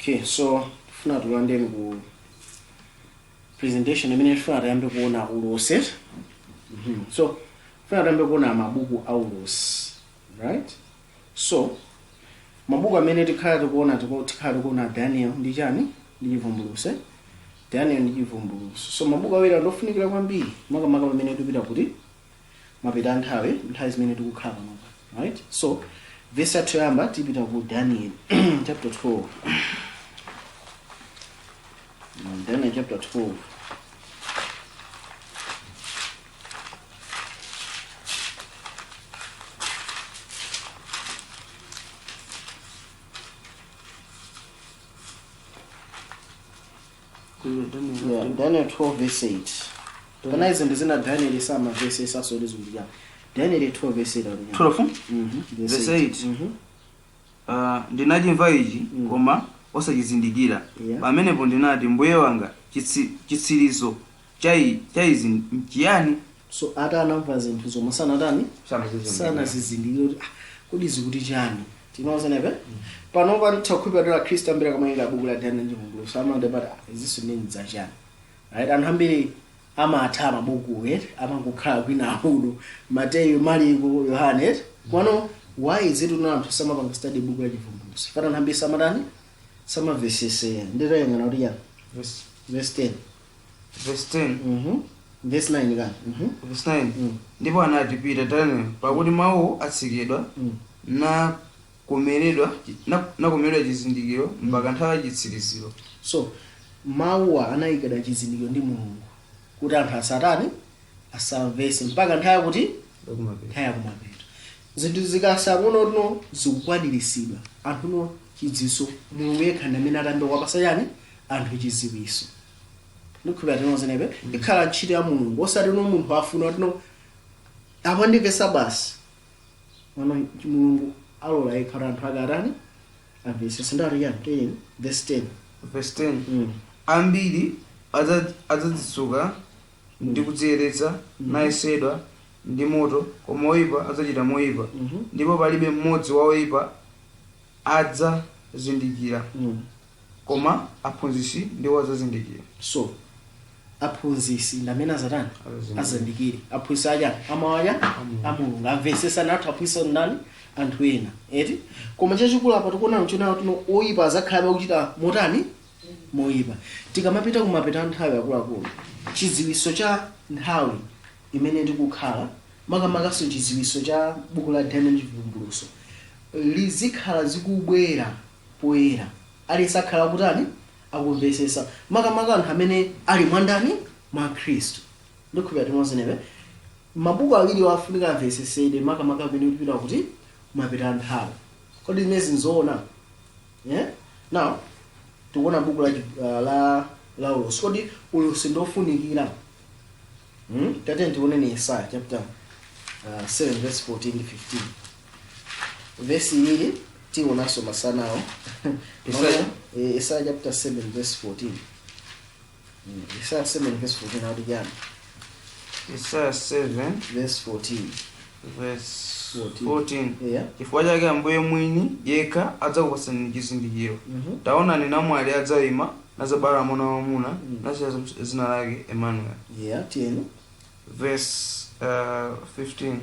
Okay, so tifuna tilandeni ku presentation imene tifuna tiyambe kuona ulosi. So tifuna tiyambe kuona mabuku a ulosi, right? So mabuku amene tikhala tikuona, tikhala tikuona Daniel ndi chani? Ndi Chivumbulutso. Daniel ndi Chivumbulutso. So mabuku awiri ndofunikira kwambiri, makamaka pamene tikupita kuti mapeto a nthawi, nthawi zimene tikukhala panopa, right? So verse yathu yoyamba tipita ku Daniel chapter 12. Daniel chapter 12. Yeah, Daniel 12 verse 8. Kana izi ndizina Daniel samavesi sasoli zikuja. Daniel 12 verse 8 akuti. 12. Verse Verse 8. 8. Ndinachimva ichi koma osachizindikira. Pamenepo ndinati, mbuye wanga, chitsirizo cha izi nchiyani? So atanamva zinthu zomwe sanatani, sanazizindikire kuti, ah, kodi zikuti chani? Tinozenepe panopa tikukhulupirira akhristu ambiri akamawerenga buku la Daniel ndi Chivumbulutso amati, ah, izinso ndi zachani, right? Anthu ambiri amatha mabuku, right? Amangokhala kwina akuno Mateyu, Mariko, Yohane, right? Kwano why is it kuti anthu samapanga study buku la Chivumbulutso? Fata anthu ambiri samatani, samamvesese. Nditayang'ana kuti chani? Verse 10. Verse 10. Verse 9 kani. Verse 9. Ndipo anati, pita, Daniel, pakuti mawuwo atsekedwa nakomeredwa chizindikiro mpaka nthawi ya chitsiriziro. So mawuwa anayikidwa chizindikiro ndi Mulungu kuti anthu asatani, asamvese mpaka nthawi yakuti nthawi yakumapeto. Zinthu zikasakuona kuti no zikukwaniritsidwa, anthu no chidziwitso, Mulungu yekha ndi amene atambe kuwapasa chani anthu chidziwitso. Ndikhulupirira tinozenepe ikhala ntchito ya Mulungu, osati no munthu afuna kuti no apo ndimvesa basi. Mano Mulungu alola yekha kuti anthu ake atani, amvesese. Ndati chani? 10 verse 10. Verse 10. Ambiri adzadzitsuka ndi kudziyeretsa, nayesedwa ndi moto, koma oyipa adzachita moyipa, ndipo palibe mmodzi wa oyipa adzazindikira, koma aphunzitsi ndiwo adzazindikira. So aphunzitsi ndi amene azatani? Azazindikira. Azindikire. Aphunzitsi achani? Amawaja a Mulungu amvesesa nathu aphunzitsa ndani? Anthu ena, eti? Koma chachikulu apa tikuona mchona kuti no oyipa azakhala akuchita motani? Moyipa. Tikamapita kumapeto a nthawi, akuluakulu, chidziwitso cha nthawi imene tikukhala, makamakaso chidziwitso cha buku la Daniel, Chivumbulutso, lizikhala zikubwera poyera. Aliyense akhala akutani? Akumvesesa, makamaka anthu amene ali mwandani? Mwa Khristu. Ndikhulupirira timozenepe mabuku awiri afunika amvesesedwe, makamaka amene tikupita kuti mapeto a nthawi. Kodi zimezi nzoona? Yeah? Now tikuona buku la ulosi. Kodi ulosi ndofunikira? Tate tione ni Yesaya chapter 7 verse 14 ndi 15. Verse ilili tionanso masanawo. Yesaya? Yesaya chapter 7 verse 14. Yesaya 7 verse 14 akuti chani? Yesaya 7 verse 14. Verse 14. 14. Yeah. Chifukwa chake Ambuye mwini yekha adzakupatsani chizindikiro. Taonani, namwali adzayima, nadzabala mwana wamwamuna, natcha dzina lake Emmanuel. Yeah, tiyeni. Verse 15.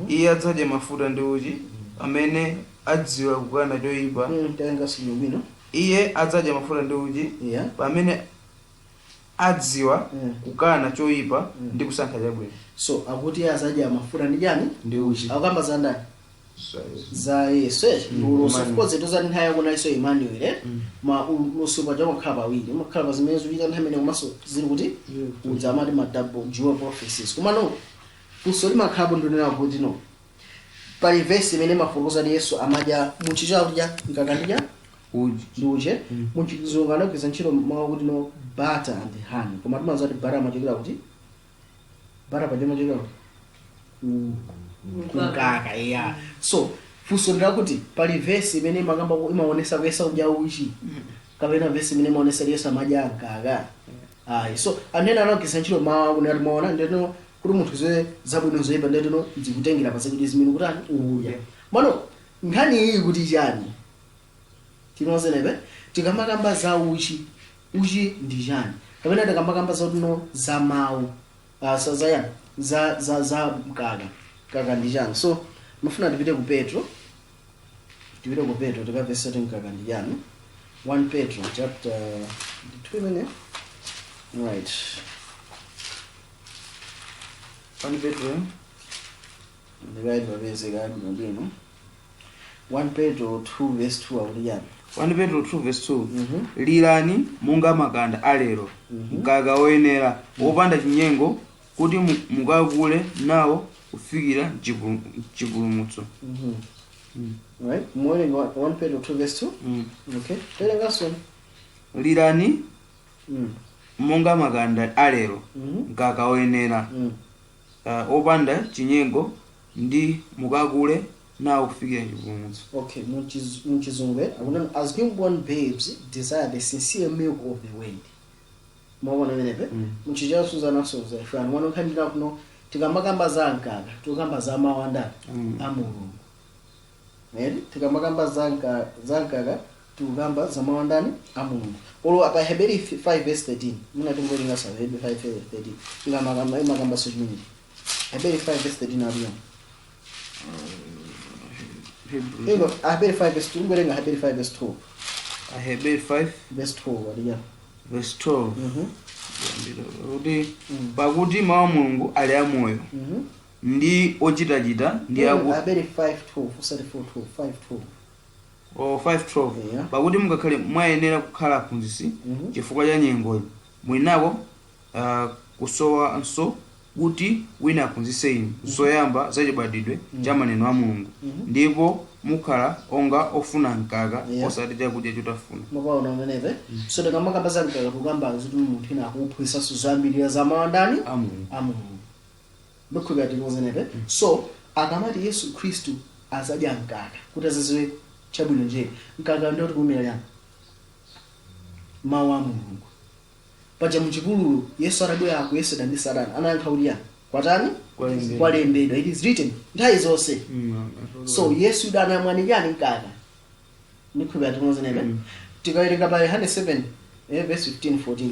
Iye adzadya mafuta ndi uchi pamene adziwa kukana choyipa. Tawerenga bwino. Iye adzadya mafuta ndi uchi pamene adziwa kukana choyipa ndi kusankha chabwino. So akuti iye azadya mafuta ndi chani? Ndi uchi. Akukamba za ndani? Za Yesu, eh? Ndi ulosi. Of course tozati nthawi yakunaliso Emmanuel, eh? Ma ulosi paja umakhala pawiri, umakhala pa zimene zikuchitika nthawi imene komanso zili kuti udza, amati ma double dual prophecies. Koma no funso limakhalapo ndionera kuti no pali vesi imene imafotokoza kuti Yesu amadya muchichewa kudya mkaka ndi cha Uchi. Ndi uchi. Muchizungu anagwiritsa ntchito mawu kuti no butter and honey, koma timadziwa kuti butter amachokera kuti? Butter paja amachokera kuti? Kumkaka, yeah. So funso ndilakuti pali vesi imene imakamba imaonesa kuyesa kudya uchi kapena vesi imene imaonesa kuti Yesu amadya mkaka? Ayi. So anthu ena anagwiritsa ntchito mawu akunena kuti maona ndetino kuti munthu ziwe zabwino zoyipa, ndetino zikutengera pa zakudya zimene kutani ukudya. Mano nkhani iyi kuti chani? Tinozenepe tikamakamba za uchi, uchi ndi chani? Kapena tikamakamba za tuno za mawu, za yani za mkaka, mkaka ndi chani? So mafuna tipite ku Petro, tipite ku Petro tikapese kuti mkaka ndi chani. 1 Petro chapter 2 imene, right? 1 Petro, eh? Ndikaiti papezeka bwinobwino. 1 Petro 2 verse 2 akuti chani? 1 Petro 2 verse 2. Mhm. Lirani monga makanda alero mkaka woyenera wopanda chinyengo, kuti mukakule nawo kufikira chipulumutso. Right, muwerenga 1 Petro 2 verse 2. Okay, terengaso. Lirani monga makanda alero mkaka woyenera wopanda chinyengo, ndi mukakule nawo kufikira chipulumutso. Okay, muchizungu akunena, "As newborn babes, desire the sincere milk of the word." Mwaona menepe? Muchichawo suzanasoza ifani mwana nkhandira kuno. Tikamakamba za mkaka, tikamba za mawu andani? A Mulungu. Eri tikamakamba za mkaka, tikukamba za mawu andani? A Mulungu. Olo apa Heberi 5 verse 13, muna tingolinga sa Heberi 5 verse 13, ikamakamba imakamba so chimenechi. Heberi 5 verse 13 aliyo. Hebrews. Ingo Heberi 5 verse 2, ngolenga Heberi 5 verse 2. Aheberi 5 verse 12 aliya. Verse 12. Kuti pakuti mawu a Mulungu ali amoyo ndi ochitachita ndi aku Heberi 5 12, usati 4 12, 5 12. O, 5:12. Yeah. Pakuti mungakhale mwayenera kukhala aphunzitsi, chifukwa cha nyengoyi mwinako kusowanso kuti wina aphunzitse inu zoyamba zachibadwidwe cha maneno a Mulungu, ndipo mukhala onga ofuna mkaka, osati chakudya chotafuna. Mapaona amenepe? So tikamakamba za mkaka, tukamba ziti munthu ina akuphunzitsanso zambiri za mawu andani? A Mulungu. A Mulungu. Ndikhulupirira tikuzenepe. So akamati Yesu Khristu azadya mkaka kuti aziziwe chabwino nje, mkaka ndiwo tikumira chani? Mawu a Mulungu. Paja muchipululu Yesu atabwera akuyesera ndi Satana, anayankha kuti yani? Kwatani? Kwalembedwa. Kwalembedwa, it is written, nthawi zonse. So Yesu anamwani chani? Mkaka. Ndikhulupirira tikuzenepe. Tikawerenga pa Yohane 7 verse 15 14,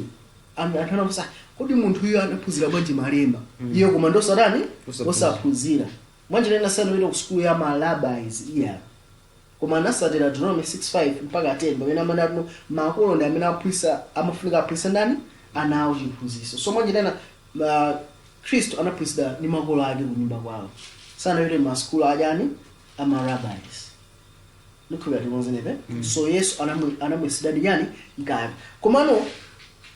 anthu anafunsa, kodi munthu uyu anaphunzira bwanji malemba iye koma ndosatani? Osaphunzira. Osaphunzira mwanjira ina, sanapita ku sukulu ya ma rabbis iya, koma anasatira Deuteronomy 6:5 mpaka 10, pamene amene atuno makolo ndi amene aphunzitsa, amafunika aphunzitsa ndani? Ana awo chiphunzitso. So mwanjira ina, Khristu anaphunzitsa ndi makolo ake kunyumba kwawo, sanapite masukulu achani? Ama rabbis. Ndikhulupirira tikonzenepe. So Yesu anamwesedadi chani? Mkaka. Komano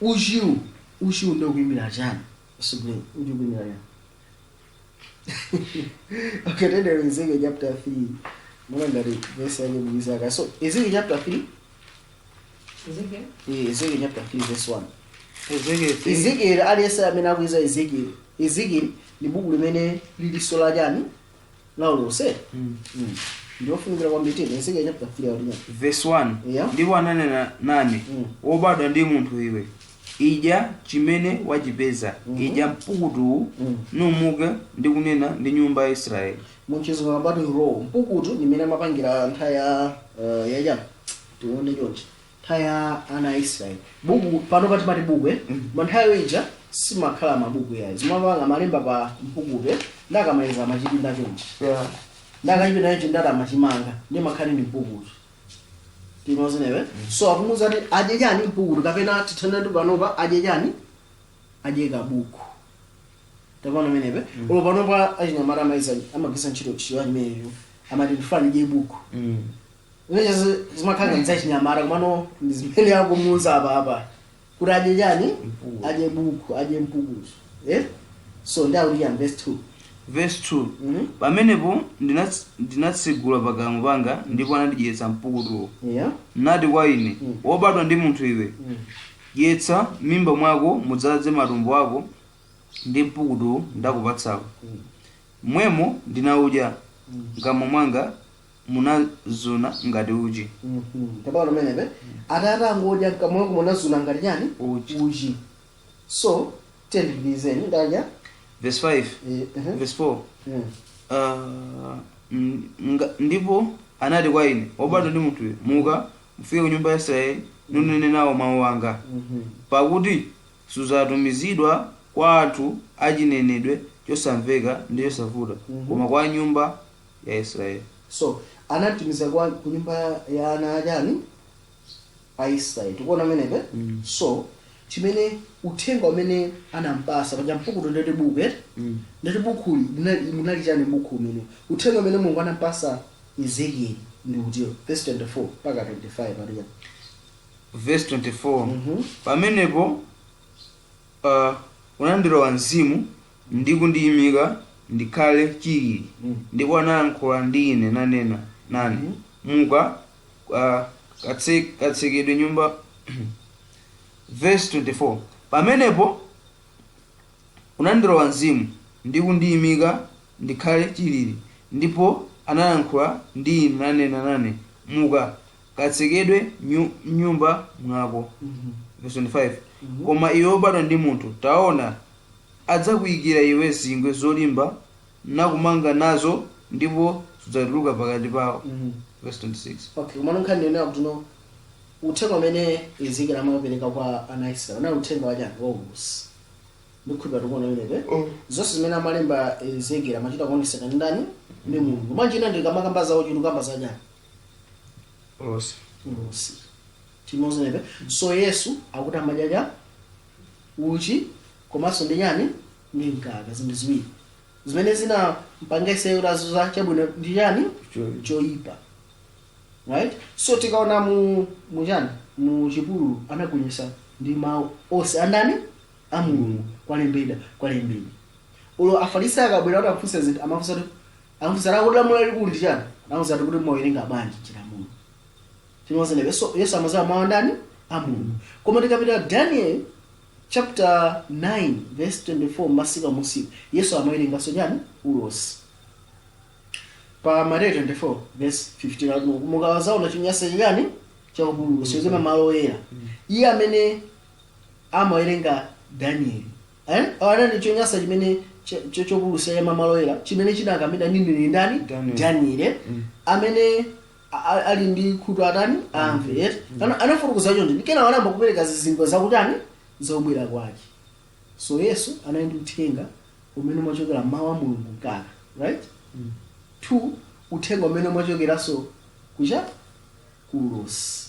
uchiwu, uchiwu ndio kuyimira chani? Usugule uchi kuyimira chani? Okay, tende Ezekiel chapter 3. Mwana ngati verse yake muyizaka. So Ezekiel chapter 3. Ezekiel. Ezekiel chapter 3 verse 1. Ezekiel 3. Ezekiel, aliyense amene akuiza Ezekiel, Ezekiel ndi buku limene liliso la chani? La ulose. Ndiofunikira kwambiri. Tende Ezekiel chapter 3 akuti chani? Verse 1. Ndipo ananena nane, wobadwa ndi munthu iwe, idya chimene wachipeza, idya mpukutuwu, numuke ndi kunena ndi nyumba ya Israeli. Muchizungu amati roll, mpukutu nimene amapangira nthawi ya yacha tione chonchi, nthawi ya ana a Israeli. Buku pano patimati buku, eh? Ma nthawi ija simakhala mabuku yayi, zimapanga malemba pa mpukutu, eh? Ndakamaliza amachipinda chonchi. Ndakachipinda chonchi, ndati amachimanga ndi makhali ni mpukutu tinozenewe. So akumuza kuti adye chani? Mpukutu. Kapena tithanira ndi panopa adye chani? Adye kabuku. Tapano menepe ulo panopa achinyamata amagwisa ntchito chiwa chimenecho, amati ndifuna ndidye buku. Zimenezo zimakhala ngati zachinyamata, komano ndi zimene akumuuza apa apa kuti adye chani? Mpukutu. Adye buku, adye mpukutu, eh? So ndi akuti chani verse 2? Verse 2. Mhm. Pamenepo ndinatsigula pakamwa panga, ndipo anandidyetsa mpukutuwo, nati kwa ine, wobadwa ndi munthu iwe, dyetsa m'mimba mwako mudzaze matumbo ako ndi mpukutuwu ndakupatsawo. Mwemo ndinawudya, mkamwa mwanga munazuna ngati uchi. Tapano menepe atata angodya, mkamwa mwako munazuna ngati chani? Uchi. Uchi. So tendipilizeni ndadya. Verse 5. Verse 4. Ndipo anati kwa ine, wobadwa ndi munthu iwe, muka Mufike ku nyumba ya Israeli, nunene nawo mawu anga. Pakuti sudzatumizidwa kwa anthu achinenedwe chosamveka ndi chosavuta, koma kwa nyumba ya Israeli. So anatumiza ku nyumba ya ana achani? A Israeli. Tikuona amenepe. So chimene uthenga umene anampasa paja mpukutu ndeti buku, eti? Ndeti bukhuli munali chani? Bukhu umene uthenga umene Mulungu anampasa Ezekieli ndi utiyo? Verse 24 mpaka 25 aliya. Verse 24. Pamenepo unandilowa mzimu ndi kundiyimika ndikhale chilili, ndipo anayankhula ndi ine nanena nane, "Muka, katsekedwe nyumba." Verse 24. Pamenepo unandilowa mzimu ndi kundiyimika ndikhale chilili, ndipo anayankhula ndi ine nanena nane, "Muka, katsekedwe nyumba mwako." Verse 25. Koma iwe wobadwa ndi munthu, taona, adzakuyikira iwe zingwe zolimba nakumanga nazo, ndipo sudzatuluka pakati pawo. Verse 26. Okay, komano nkhani ndinena kuti no, uthenga umene Ezekiel amapereka kwa ana a Israeli unali uthenga wachani? Waulosi. Ndikhulupirira tikuona imenepe. Zonse zimene amalemba Ezekiel amachita kuoneseka ndi ndani? Ndi Mulungu. Manje ina ndikamakamba zawo chinthu kamba zachani? Ulosi. Ulosi timozenepe. So Yesu akuti amadya uchi komanso ndi chani? Ndi mkaka. Zinthu ziwiri zimene zinampangisa kuti azuza chabwino ndi chani? Choyipa, right? So tikaona mu muchani, mu chipululu, anagonjetsa ndi mawu onse andani? A Mulungu. Kwalembedwa, kwalembedwa. Ulo Afarisi akabwera kuti afunse zinthu, amafunsa kuti, amafunsa kuti lamulo lalikulu ndi chani? Amafunsa kuti mwawerenga bwanji chilamulo? Tinozenepe. So Yesu amaziwa mawu andani? A Mulungu. Koma tikapita Daniel chapter 9 verse 24, masika musiku, Yesu amawerenganso chani? Ulosi. Pa Mateyu 24 verse 15 akuti mukawazaona chinyasa chani chakupululu sichozema malo oyera, iye amene amawerenga Daniel, eh? Anani chonyasa chimene chopululusa ya malo oyera chimene chinakamida ndi mneneri ndani? Daniel. Daniel. Amene ali ndi khutu atani? Amve, eti? Anafotokoza choncho, ndikena anayamba kupereka zizindikiro zakutani? Zobwera kwake. So Yesu anali ndi uthenga umene umachokera mawu a Mulungu, mkaka, right? Two, uthenga umene umachokeranso kucha kuulosi.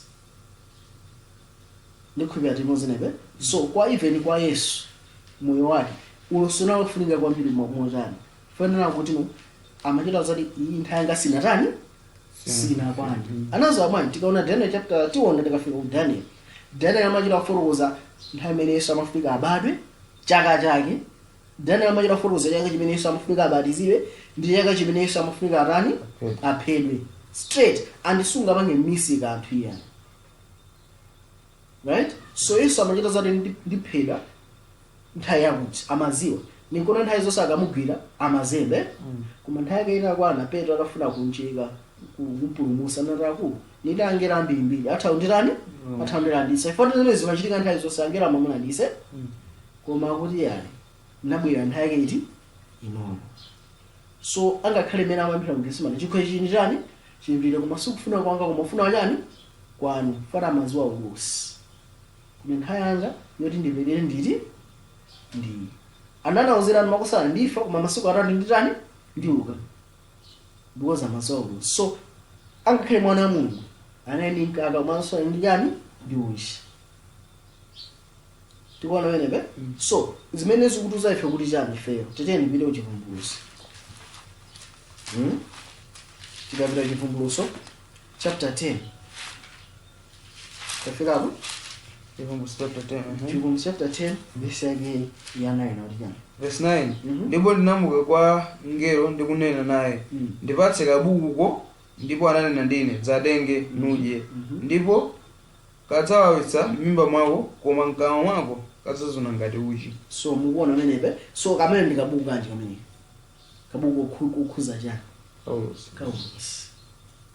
Ndikhulupirira timozenepe. So kwa even kwa Yesu, moyo wake, ulosi unalofunika kwambiri motani? Fanira kuti no, amachita zati iyi nthawi yanga sinatani? Sinakwane. Anazo bwanji? Tikaona Daniel chapter, tiona tikafika ku Daniel, Daniel amachita kufotokoza nthawi imene Yesu amafika abadwe, chaka chake. Daniel amachita kufotokoza chaka chimene Yesu amafika abatizidwe ndi chaka chimene Yesu amafika atani? Aphedwe. Aphedwe straight, and sungapange miss kanthu iyani, right? So Yesu amachita zati ndiphedwa nthawi yakuti, amaziwa ninkona nthawi zonse akamugwira amazembe. Koma nthawi yake itakwana, Petro atafuna kunjika kumpulumutsa, nati, "Akulu, niti angelo ambirimbiri atha kundirani, atha kundilanditsa." Ifoti zimene zimachitika nthawi zonse, angelo amamulanditse, koma akuti yani nabwera nthawi yake iti inono. So angakhale imene amapemphera mu Getsemani, chikho ichi ndi chani? Chimvire, koma sikufuna kwanga koma kufuna chani? Kwanu. Fana amaziwa ulosi kuti nthawi yanga yoti ndiperere nditi ndi ananawuzirani makosana, ndifa koma masiku 3 nditani? Ndiuka, because amaziwa ulosi. So angakhale mwana wa Mulungu anali ndi mkaka komanso ali ndi chani? Ndi uchi. Tikuona wenepe. So zimene zikutiuza ife kuti chani? Ifeyo titeni tipite kuchivumbulutso. Tikapita Chivumbulutso chapter 10, tafikapo? Chivumbulutso chapter 10. Chivumbulutso chapter 10 verse yake ya 9 akuti chani? Verse 9. Mhm. Ndipo ndinamuka kwa mngelo ndikunena naye, "Ndipatse kabukuko." Ndipo ananena ndine, "Dzatenge nudye, ndipo kadzawawitsa m'mimba mwako, koma mkamwa mwako kadzazuna ngati uchi." So mukuona amenepe. So kamene ndi kabuku kanji kamene? Kabuku kokhuza chani? Paulosi. Kaulosi,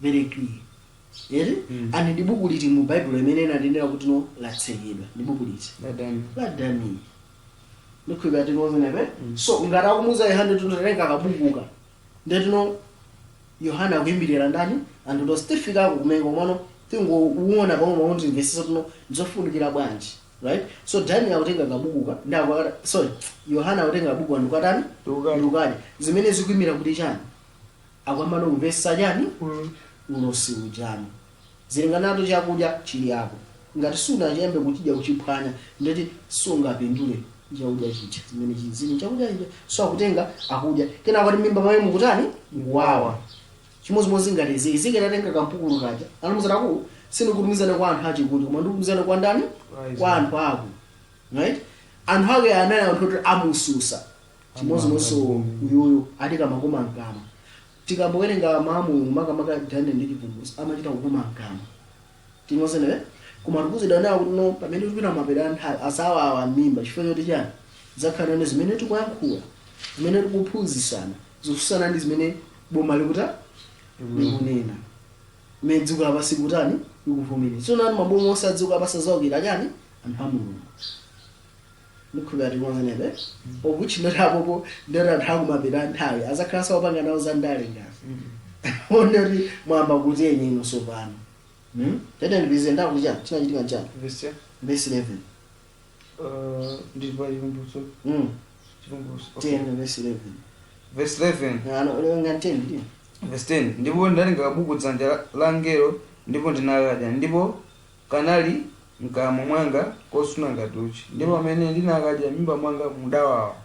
very clear, eti? Mm. And ndi buku liti mu Baibulo imene inanenera kuti no, latsekedwa? Ndi buku liti? La Daniel. La Daniel. Ndikhulupirira tinozenepe. So ngati akumuza Yohane tinotenga kabukuka, ndetino Yohane akuyimbirira ndani? Anthu tostifikako kumene komano. Tingouona pamwe pamwe timvesesa tuno ndizofunikira bwanji, right? So Daniel akutenga kabukuka ndi akukata, sorry, Yohana akutenga kabukuka ndikukatani? Ndikukadya. Ndikukadya, zimene zikuyimira kuti chani? Akwamana kumvesa chani? Ulosi ujani zilinganato chakudya chili apo. Ngati sunachiyambe kuchidya, kuchiphwanya, ndeti sungapindule chakudya chija zimene chizili chakudya chija. So akutenga, akudya, kenako kuti mimba pamene mukutani? Mukuwawa. Chimodzimodzi ngati izi, Ezekiel atenga kampukulu kaja, anamuzana ku sindikutumizana kwa anthu achikunja, koma ndikutumizana kwa ndani? Kwa anthu ako, right? Anthu ake anali anthu oti amususa. Chimodzimodzi uyuyu ati kamakoma mkama. Tikambowerenga mawu, makamaka Daniel ndi Chivumbulutso, amachita kukoma mkama timozenewe. Koma tikuzidwa nawo kuti no, pamene tikupita mapeto a nthawi azawawa mimba. Chifukwa choti chani? Zakhala nane zimene tikuyankhula, zimene tikuphunzitsana, zikususana ndi zimene boma likuta likunena, imene dziko lapansi kutani likuvomereza. Tsono anu maboma onse a dziko lapansi azawukira chani? Anthu a Mulungu. Ndikhulupirira tikuonenepe okuti ndoti apopo ndoti anthu akumapeto a nthawi azakhala sawapanga nawo za ndale ngati ondoti mwamba kuti eni ino sopano. Tete ndipize ndakuti chani chinachitika nchani? Verse Verse 11. Ndi pa Chivumbulutso. Chivumbulutso, okay. 10 verse 11. Verse 11. Ano ulenga 10 ndiyo. Verse 10: Ndipo ndinatenga kabuku dzanja la mngelo, ndipo ndinakadya, ndipo kanali mkamwa mwanga kosuna ngati uchi, ndipo pamene ndinakadya mimba mwanga mudawawa.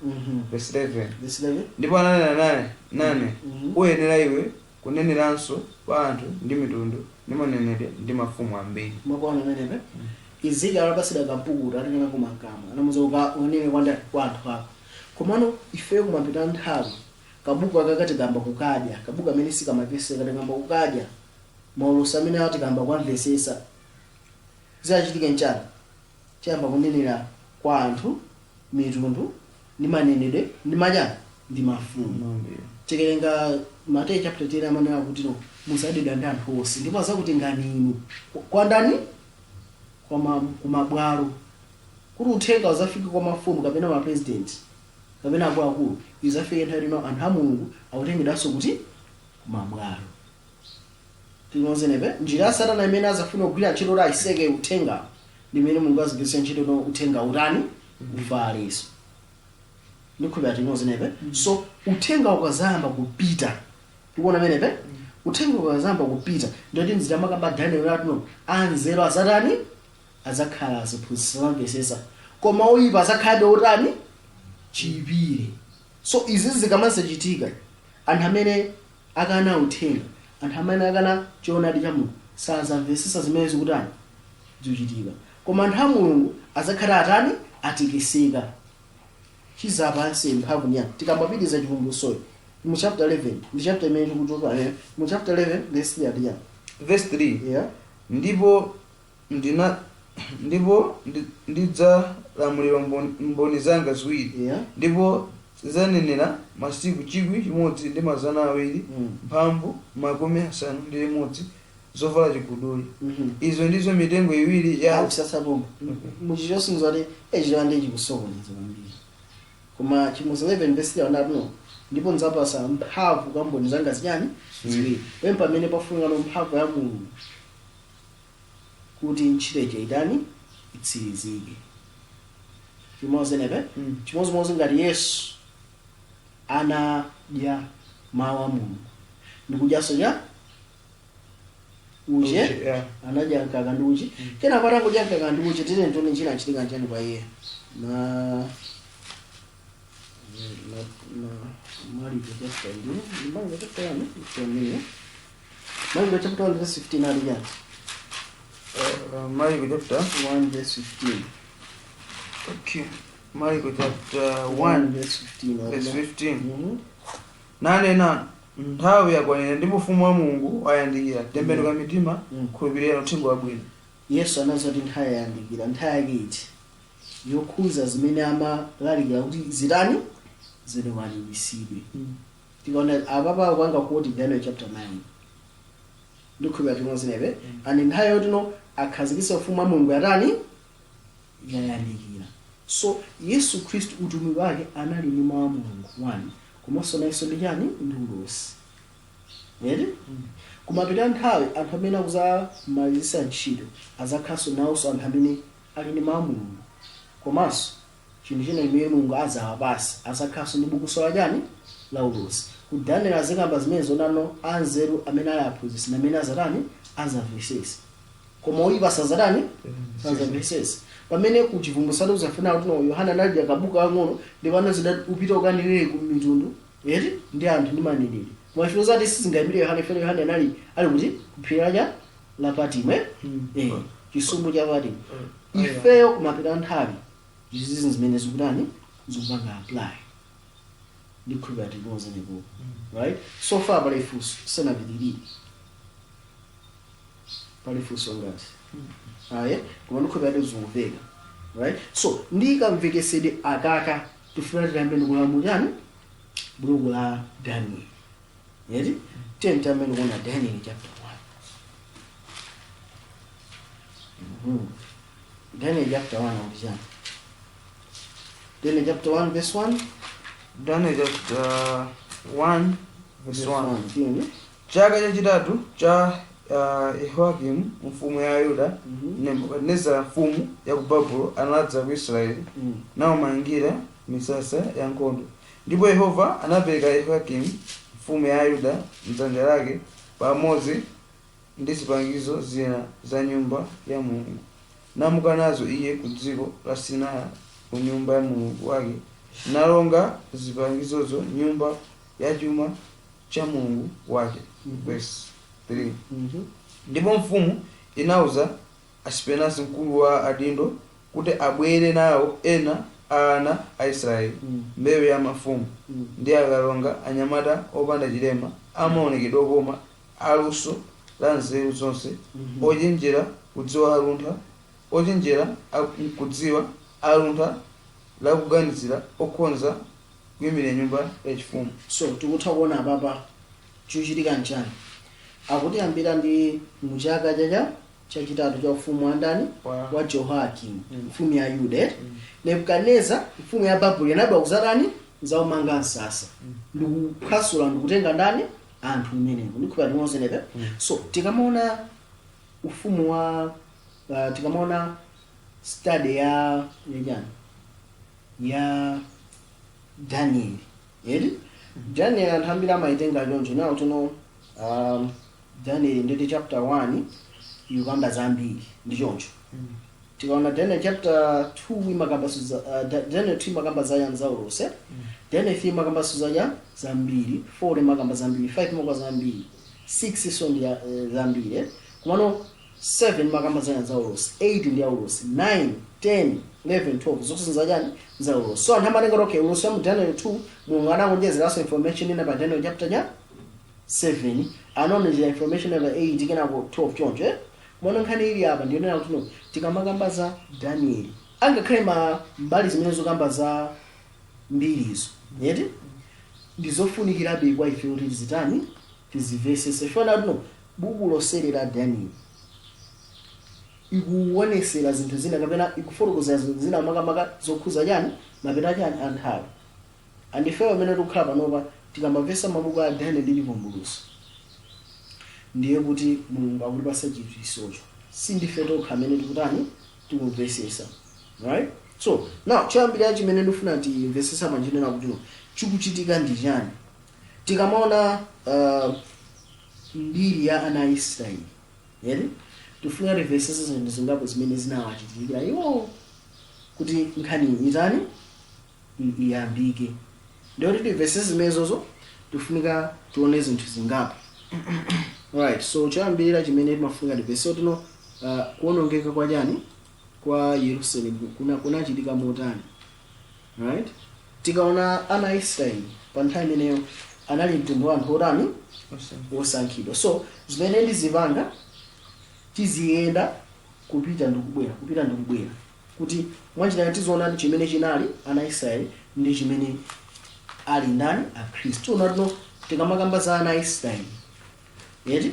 Verse 11. Verse 11. Ndipo ananena nane, "Uyenera iwe kuneneranso pa anthu ndi mitundu ndi manenedwe ndi mafumu ambiri." Makwana amenepe. Ezekiel alapasidwa kampukutu, atengana kumakamwa, anamuza uka unene kwa ndani? Kwa anthu ako. Komano ifeyo kumapita nthawi kabuku aka katikamba kukadya, kabuku amene sikamapeseka, tikamba kukadya maulosi amene awo, tikamba kwamvesesa, zachitike nchani? Tiyamba kunenera kwa anthu, mitundu ndi manenedwe ndi machani ndi mafumu. Tikerenga Mateyu chapter 10, amanena kuti no, musadedwa ndi anthu onse, ndipo azakutengani inu kwa ndani? Kwa kumabwalo, kuti uthenga uzafike kwa mafumu kapena ma president kapena akuluakulu. Izafike nthawi ino anthu a Mulungu akutengedwanso kuti? Kumabwalo. Tinozenepe njira ya Satana imene azafuna kugwira ntchito kuti ayiseke uthenga, ndi imene Mulungu azigwiritsa ntchito no uthenga utani? Ufaleso. Ndikhulupirira tinozenepe. So uthenga ukazayamba kupita, tikuona menepe, uthenga ukazayamba kupita, ndoti mzita makamba Daniel atuno anzeru azatani? Azakhala aziphunzitsa, zamvesesa, koma oyipa azakhalabe otani? Chiyipire. So izi zikamazachitika, anthu amene akana uthenga, anthu amene akana choonadi cha Mulungu, sazamvesesa zimene zikutani? Zikuchitika. Koma anthu a Mulungu azakhala atani? Atekeseka. Chizapanse mphamvu ni yani? Tikambapitiza chivumbulutsoyo mu chapter 11, ndi chapter imene tikuchoka mu chapter 11 verse 3 ati yani? Verse 3. Yeah. Ndipo ndina ndipo ndidzalamulira mboni zanga ziwiri, ndipo zidzanenera masiku 1200 mphambu 56 zovala chiguduli. Izo ndizo mitengo iwiri ya Akusasapomba muchichosinzo ati echiwa ndi chikusokoneza kwambiri. Koma chivumbulutso 11 verse 3 anati no, ndipo ndzapasa mphamvu kwa mboni zanga zichani? Ziwiri. Pamene pamene pafunika no mphamvu ya Mulungu kuti ntchito ija itani? Itsirizike. Chimozenepe. Chimodzimodzi ngati Yesu anadya mawu a Mulungu ndikudyanso cha uche. Yeah. Anadya mkaka ndi uchi. Kenako atangodya mkaka ndi uchi, tine ntone china chitika nchani kwa iye? Ma Mariko chapter, ndi Mariko chapter 1, 15. Mariko chapter 1 verse 15 ali chani? Mariko chapter 1 verse 15. Okay, Mariko chapter 1 verse 15. Verse 15. 15. Nanena, "Nthawi yakwanira ndipo ufumu wa Mulungu wayandikira, tembenuka mitima, khulupirira uthenga wabwino." Yesu anaza kuti nthawi yayandikira. Nthawi yake iti? Yokhuza zimene amalalikira kuti zitani? Zikwaniritsidwe. Tikaona apapa kupanga quote Daniel chapter 9. Ndikhulupirira timozinepe and nthawi yotino akhazikitsa ufumu wa Mulungu yatani? Yayandikira. So Yesu Khristu utumiki wake anali ndi mawu a Mulungu 1, komanso nayenso ndi chani? Ndi ulosi, eti? Kumapita nthawi, anthu amene akuzamalizisa ntchito azakhalanso nawonso anthu amene ali ndi mawu a Mulungu, komanso chinthu china chimene Mulungu azawapasa, azakhalanso ndi bukuso la chani? La ulosi. Ku Daniel azikamba zimene zonano, anzeru amene ali aphunzitsi amene azatani? Azamvesesa, koma oyipa sazatani? Sazamvesesa. Pamene ku Chivumbulutso kuzafuna kuti no, Yohana analidya kabuku kang'ono ndipo anazida upita ukanenere ku mitundu eti ndi anthu ndi maneneri, koma chifukwa zati sizingayimire Yohana. Ifene Yohana anali ali kuti? Kuphiri la la Patimo, eh? Eh, chisumbu cha Patimo. Ifeyo kumapita nthawi izizi zimene zikutani? Zikupanga apply. Ndikhulupirira tikuozenepo, right? So far pali funso? Sanapitirire, pali funso ngati aye, koma ndikhulupirira tizikumveka, right? So ndikamvekesedwe akaka, tifuna tiyambe ndikulamulirani buku la Daniel eti. Tiye tiyambe ndikuona Daniel chapter 1. Daniel chapter 1 akuti chani? Daniel chapter 1 verse 1. Daniel chapter 1 verse 1. Tiyeni. Chaka chachitatu cha Yehoyakimu mfumu ya Yuda, Nebukadinezara mfumu ya ku Babulo anadza ku Israeli nawumangira misasa ya nkhondo. Ndipo Yehova anapereka Yehoyakimu mfumu ya Yuda mdzanja lake pamodzi ndi zipangizo zina za nyumba ya Mulungu, namuka nazo iye ku dziko la Sinara ku nyumba ya mulungu wake, nalonga zipangizozo nyumba ya chuma cha mulungu wake. Verse 3. Ndipo mfumu inauza Asipenasi mkulu wa adindo kuti abwere nawo ena a ana a Israeli, mbewu ya mafumu, ndi akalonga, anyamata opanda chilema, amaonekedwe okoma, aluso la nzeru zonse, ochenjera kudziwa aluntha, ochenjera kudziwa aluntha lakuganizira, okhonza kuyimira nyumba yachifumu. So tikutha kuona apapa chikuchitika nchani? Akutiyambira ndi muchaka chacha chachitatu cha ufumu wa ndani? Wa Jehoiakimu, mfumu ya Yuda, eh? Nebukadineza mfumu ya Babuloni anabwera kuzatani? Zaumanga msasa ndikuphwasula ndikutenga ndani? Anthu umeneko. Ndikhulupirira timozenepe. So tikamaona ufumu wa tikamaona study ya yachani ya Daniel eti, Daniel anthu ambiri amaitenga choncho nawo tuno. Daniel nditi chapter 1 ikukamba zambiri, ndi choncho. Tikaona Daniel chapter 2 imakamba za Daniel 2 imakamba za yani? Za ulosi. Daniel 3 imakamba za zambiri, 4 imakamba zambiri, 5 imakamba zambiri, 6 so ndi zambiri, eh? Kumano 7 imakamba za za ulosi, 8 ndi ya ulosi, 9, 10, 11, 12 zonse za chani? Za ulosi. So anthu amatenga, okay, ulosi wa mu Daniel 2, Mulungu anakonjezeranso information ina pa Daniel chapter cha 7, anaonjezera information pa 8, kenako 12, choncho, eh? Mwana nkhani ili apa ndiyonena kuti no, tikamakamba za Daniel, angakhale ma mbali zimene zokamba za mbirizo yeti, ndizofunikirabe kwa ife kuti tizitani? Tizimvesese. Fana kuti no, buku loseri la Daniel ikuonesera zinthu zina kapena ikufotokozera zinthu zina, makamaka zokhuza chani? Mapeta chani? Anthawi. Andifeyo amene tikukhala panopa, tikamamvesa mabuku a Daniel ndi Chivumbulutso, ndiye kuti Mulungu akutipasa chidziwitsocho, sindife tokha amene tikutani? Tikumvesesa, right? So now choyambirira chimene ndifuna timvesesa panjinena kuti no, chikuchitika ndi chani? Tikamaona mbiri ya ana a Israeli eri, tifuna timvesese zinthu zingapo zimene zinawachitikira iwo kuti nkhani itani? Iyambike. Ndiyoti timvesese zimenezozo, tifunika tione zinthu zingapo, right? So choyambirira chimene timafunika timvesese tino, kuwonongeka kwa chani? Kwa Yerusalemu kunachitika motani, right? Tikaona ana a Israeli pa nthawi imeneyo anali mtundu wa anthu otani? Wosankhidwa. So zimene ndizipanga, tiziyenda kupita ndikubwera, kupita ndikubwera, kuti mwanjira tizoonani chimene chinali ana a Israeli ndi chimene ali ndani? Akhristu. Unatino tikamakamba za ana a Israeli eti,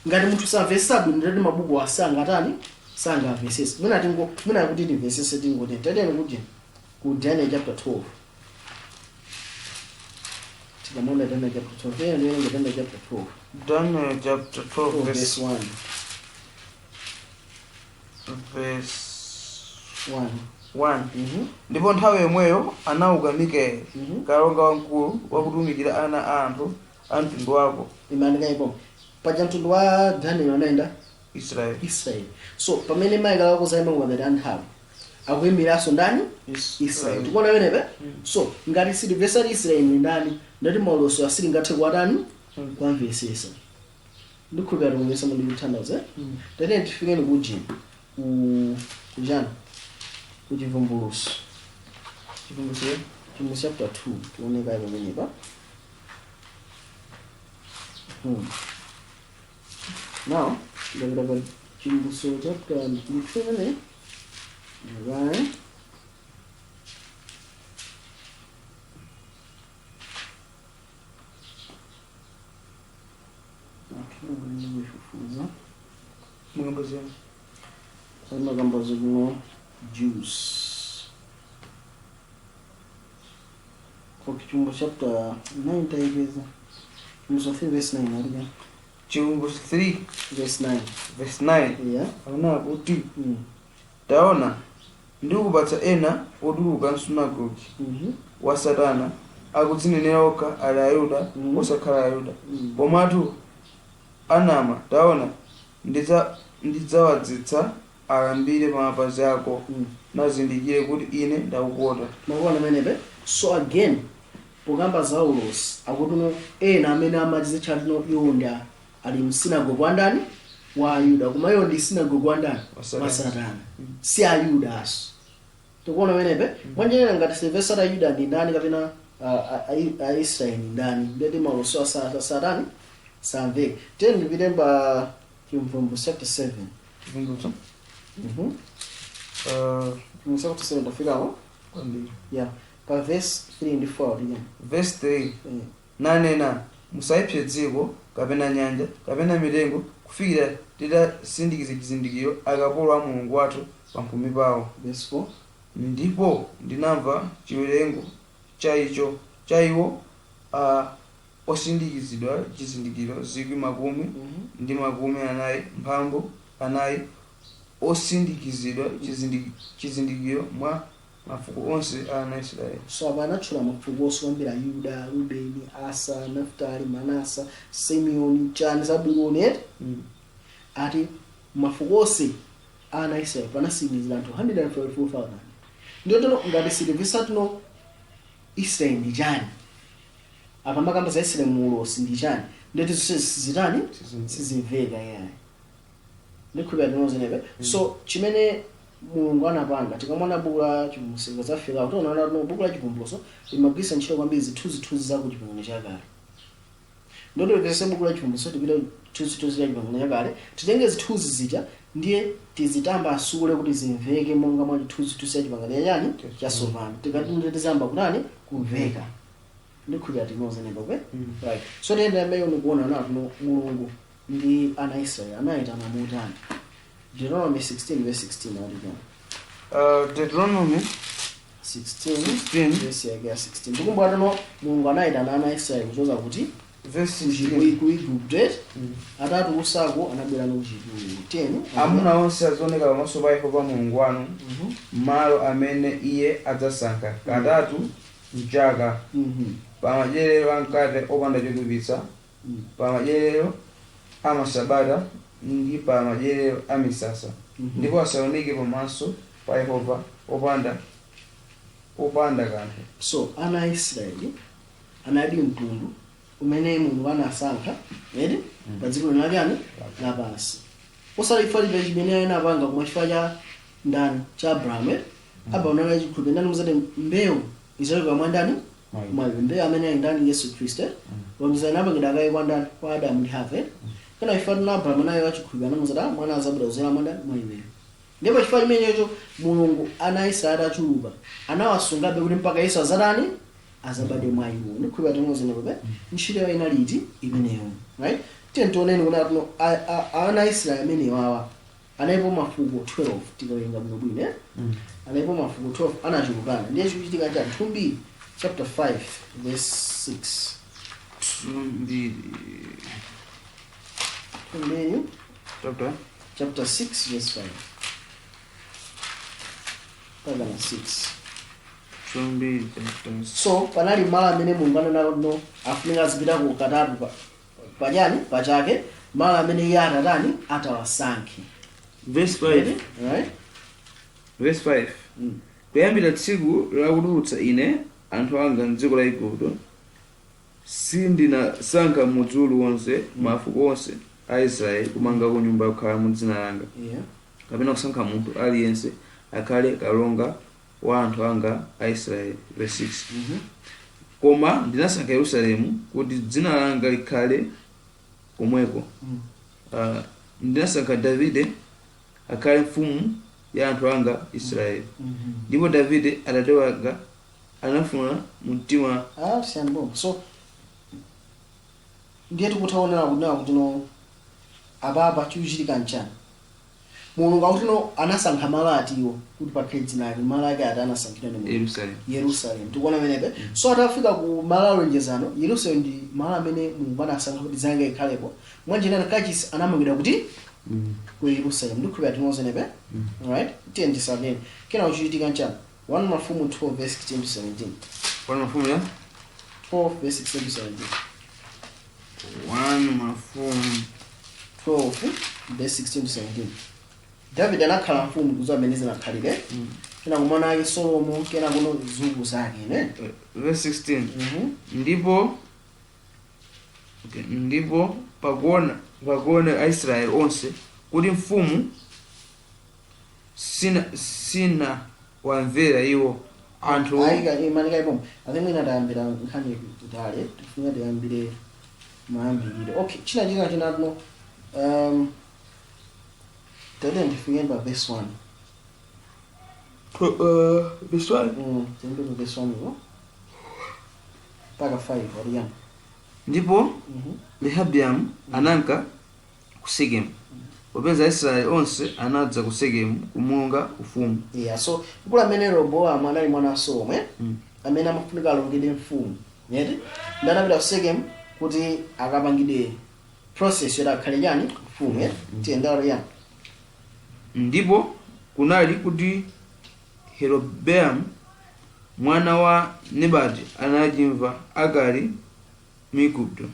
ngati munthu samvesa bwino, ndati mabuku asangatani? Sangamvesese. Mwina tingo mwina kuti timvesese, tingoti tateni kuti ku Daniel chapter 12. Tikamaona Daniel chapter 12, ena ndiwerenga Daniel chapter 12 Daniel chapter 12 verse verse 1. Verse 1. 1. Mhm. Ndipo nthawi yomweyo anauka Mikaeli, kalonga wamkulu wakutumikira ana a anthu a mtundu wako. Imaandika ipo paja mtundu wa Daniel anaenda Israeli. Israel. So pamene Michael akuzaima kumapeto nthawi, akuyimiranso ndani? Israel. Tikuona pamenepe. So ngati sitimvesati Israel ni ndani, ndati maulosi asilingathe kuwatani, kuwamvesesa. Ndikhulupirira tikumvesa mundi kuthandaza. Tatene tifikeni ku ku kuchani, kuchivumbuluso. Chivumbulutso. Chivumbuluso chapter 2, tioneka pamenepa. Now ndapita pa Chivumbuluso chapter 2 pamene, right? Okay, ndikuifufuza. Mukambaziya. Makambo zikuno Jews. Okay, Chivumbuluso chapter 9 taipeza. Chivumbuluso 3 verse 9 alika. Chivumbulutso 3 verse 9. Verse 9. Yeah. Aona kuti, "Taona, ndikupatsa ena otuluka msunagoge wa Satana, akudzinenera okha ali Ayuda, osakhala Ayuda, komatu anama. Taona, ndidzawadzetsa alambire pa mapazi ako, nazindikire kuti ine ndakukonda." Makuona menepe. So again, pokamba za ulosi, akuti no ena amene amadzitcha tino iwo ndi ali msinagoge wa ndani? Wa Ayuda, koma iwo ndi sinagoge wa ndani? Wa Satana. Wa Satana, si Ayuda aso. Tikuona menepe mwanjenera. Ngati silvesata Ayuda ndi ndani kapena Aisraeli ndi ndani, ndeti maulosi wa Satani samveka. Tiyeni ndipite pa Chivumbulutso chapter 7. Chivumbulutso. Chivumbulutso chapter 7 tafikapo. Kwambiri. Yeah, pa verse 3 ndi 4 tiyeni. Verse 3. Nanena, "Musayipse dziko, kapena nyanja, kapena mitengo, kufikira titasindikiza chizindikiro akapolo a Mulungu wathu pamphumi pawo." Verse 4. Ndipo ndinamva chiwerengo cha icho cha iwo osindikizidwa chizindikiro, zikwi makumi ndi makumi anayi mphambu anayi, osindikizidwa chizindikiro mwa mafuko onse a ana Israeli. So apa anatchula mafuko onse kwambiri: Ayuda, Rubeni, Asa, Naftali, Manasa, Simeoni, chani, Zabuloni, eti? Ati mafuko onse ana Israeli panasindikizira anthu 144,000. Ndiyo tino ngati sitivisa tino Israeli ndi chani, akamakamba za Israeli muulosi ndi chani, ndeti zonse zitani? Sizimveka yayi. Ndikhulupirira tinozenepe. So chimene Mulungu anapanga, tikamona buku la Chivumbulutso zafika, tiona no buku la Chivumbulutso limagwiritsa ntchito kwambiri zithunzithunzi za ku Chipangano Chakale. Ndotolekese buku la Chivumbulutso, tipite chithunzithunzi cha Chipangano Chakale, titenge zithunzi zija, ndiye tizitambasule kuti zimveke monga mwa chithunzithunzi cha Chipangano chani? Chatsopano. Tikati ndiye tizamba kutani? Kumveka. Ndikhulupirira tinozenepa kwe. Right, so tiyenda amene nikuona nato Mulungu ndi ana Israeli anayitana motani. Deuteronomy 16 verse 16 ati? Deuteronomy 16. 16. Verse yake ya 16. Ndikumbuka tano Mulungu anayitana ana Israeli kuchoka kuti? Verse 16. Ku Igupto. Atatu usako anabwera no kuchipululu. 10. Amuna onse azioneka pamaso pa Yehova Mulungu wanu malo amene iye adzasankha, katatu mchaka, pa madyerero a mkate opanda chotupitsa, pa madyerero a masabata, ndi pa madyerero a misasa. Ndipo asaoneke pamaso pa Yehova opanda kanthu. So ana a Israeli anali mtundu umene Mulungu anasankha, eti, pa dziko lino lachani? Lapansi. Osati chifukwa chimene chimene anapanga, koma chifukwa cha ndani? Cha Abrahamu, eti. Abrahamu anali chikhulupiriro. Ndani muzati mbewu izachoka mwa ndani? Mwa mbewu amene ali ndani? Yesu Khristu, eti. Lonjezo linapangidwa kaye kwa ndani? Kwa Adamu ndi Hava, eti. Kana chifukwa tuna Abrahamu anayo wachikhulupiriro, anamuzati, "Ah, mwana azabwera kuzera mwa ndani? Mwa iweyo." Ndipo chifukwa chimenecho Mulungu ana Israeli atachuluka anawasungabe kuti mpaka Yesu azatani? Azabadwe mwa iwo. Ndikhulupirira tinozenepope. Ntchito yawo inali iti imeneyo? Right, tiye tioneni kuti atuno ana Israeli amenewo awa analipo mafuko 12. Tikawerenga bwinobwino, eh? Analipo mafuko 12, anachulukana. Ndiye chikuchitika cha 2 chapter 5 verse 6. Mbiri. 2 Mbiri Chapter chapter 6 verse 5 mpaka na 6. 2 Mbiri chapter. So panali malo amene Mulungu ananalo afunika azipitako katatu pachani pachake, malo amene iye atatani, atawasankhe. Verse 5. Right. Verse 5. Kuyambira tsiku lakutulutsa ine anthu anga mdziko la Igupto, sindinasankha mudzi uliwonse mafuko onse a Israeli kumangako nyumba yokhala mu dzina langa, kapena kusankha munthu aliyense akhale kalonga wa anthu anga a Israeli. Verse 6. Koma ndinasankha Yerusalemu kuti dzina langa likhale komweko. Ndinasankha Davide akhale mfumu ya anthu anga Israeli. Ndipo Davide atate wanga anafuna mumtima. Ah, siyani. So ndiye tikuthaonera kunena kuti no, apapa chikuchitika nchani? Mulungu akuti no, anasankha malo atiwo kuti pakhale dzina lake. Malo ake ati anasankhidwa ndi Mulungu? Yerusalemu. Yerusalemu. Tikuona menepe. So atafika ku malo alonjezano, Yerusalemu ndi malo amene Mulungu anasankha kuti dzina lake likhalepo. Mwanjinana kachisi anamangidwa kuti? Ku Yerusalemu. Ndikhulupira tinozenepe, right? Tiye ndisakeni kena kuchitika nchani. 1 Mafumu 12 verse 16 to 17. 1 Mafumu ya? 12 verse 16 to 17. 1 Mafumu. 12 verse 16 to 17. David anakhala mfumu kuzo amene zinakhalire, kena kumwana ake Solomo, kena kuno zidzukulu zake ne. Verse 16. Ndipo, okay, ndipo pakuona Aisraeli onse kuti mfumu sina wamvera iwo, anthu Ayika imanika ipomo. I think mwina tayambira nkhani kutale, tifuna tiyambire mayambirire. Okay, china china chinatino, tate ndifike pa verse 1. Verse 1. Tiyambire pa verse 1 ko mpaka 5 aliyani. Ndipo Rehabiamu ananka ku Sekemu, popeza Aisraeli onse anadza ku Sekemu kumulonga ufumu. Yeah, so mkulu amene Rehobowamu anali mwana wa Solomo, eh? Amene amafunika alongedwe mfumu yeti, ndi anapita ku Sekemu kuti akapangidwe process yoti akhale chani, mfumu, eh? Tiyendalo yani. Ndipo kunali kuti Yerobeamu mwana wa Nebati anachimva akali mu Igupto,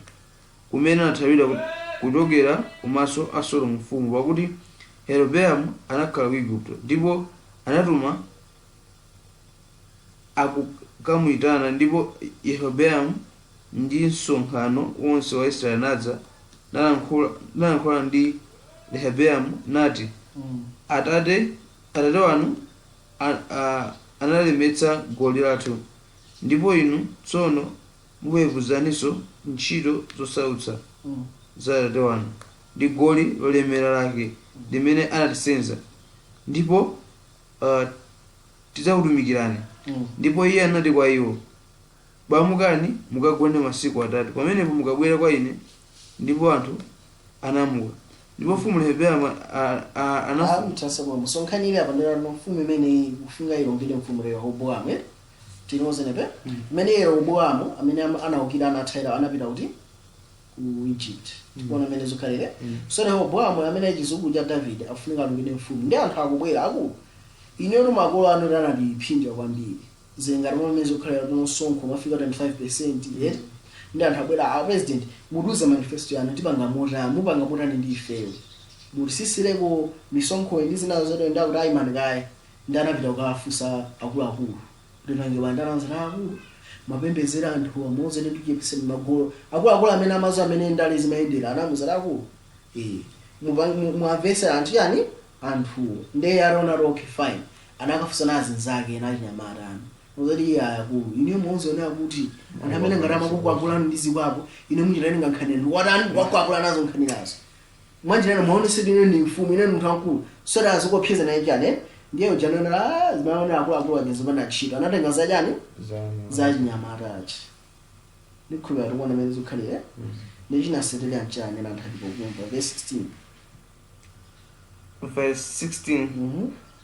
kumene anathawira kuchokera kumaso a Solomo mfumu, pakuti Yerobeamu anakhala ku Igupto. Ndipo anatuma akukamuyitana, ndipo Yerobeamu ndi msonkhano wonse wa Israeli anadza nalankhula ndi Rehabiamu nati, Atate wanu analemetsa goli lathu, ndipo inu tsono mupepuzanso ntchito zosautsa za atate wanu ndi goli lolemera lake limene anatisenza, ndipo tidzakutumikirani. Ndipo iye anati kwa iwo, "Bamukani mukagone masiku 3, pamenepo mukabwera kwa ine." Ndipo anthu anamuka. Ndipo mfumu Rehobowamu Mtasa bwamo. So nkhani ili apa ndera mfumu imene kufunga ilongedwe mfumu Rehobowamu, eh? Tinozenepe imene Yeroboamu amene anawukira, anathayira, anapita kuti? Ku Egypt. Tikuona amene zikhalire. So Rehobowamu amene chidzukulu cha David afunika alongedwe mfumu, ndi anthu akubwera aku ineyo makolo anu anatiphinja kwambiri, zengati momwe zikhalira kuno, msonkho mafika 25%, eh? Ndi anthu abwera, "A president, mutuze manifesto yanu, tipanga motani, mupanga motani ndi ifeyo, mutisisireko misonkho ndi zina zote." Ndakuti ayimani kaye, ndi anapita kukafunsa akuluakulu kuti pange bandana akulu mapembedzera anthu amodzi ndi tichepeseni magolo. Akuluakulu amene amazo amene ndale zimayendera anamuza akulu, eh, muamvese anthu yani, anthu ndiye ataona kuti okay, fine, anakafunsa na azinzake nachinyamata anu muzati iye akulu ine muonzionera kuti anthu amene ngati amakukwapulani ndi zikwapo, ine muchitani ngankhanira ndikwatani kwakwapula nazo nkhanirazo mwanjirani muonesedi ine ndi mfumu, ine munthu wamkulu, so that azikopseza naye chani, eh? Ndiye ujanona zimaona akuluakulu aja zopanda ntchito, anatenga zachani, zachinyamatachi. Ndikhulupira tikuona amene zikhalire. Ndi chinasetelera mchani na anthu alipokumva verse 16. Verse 16.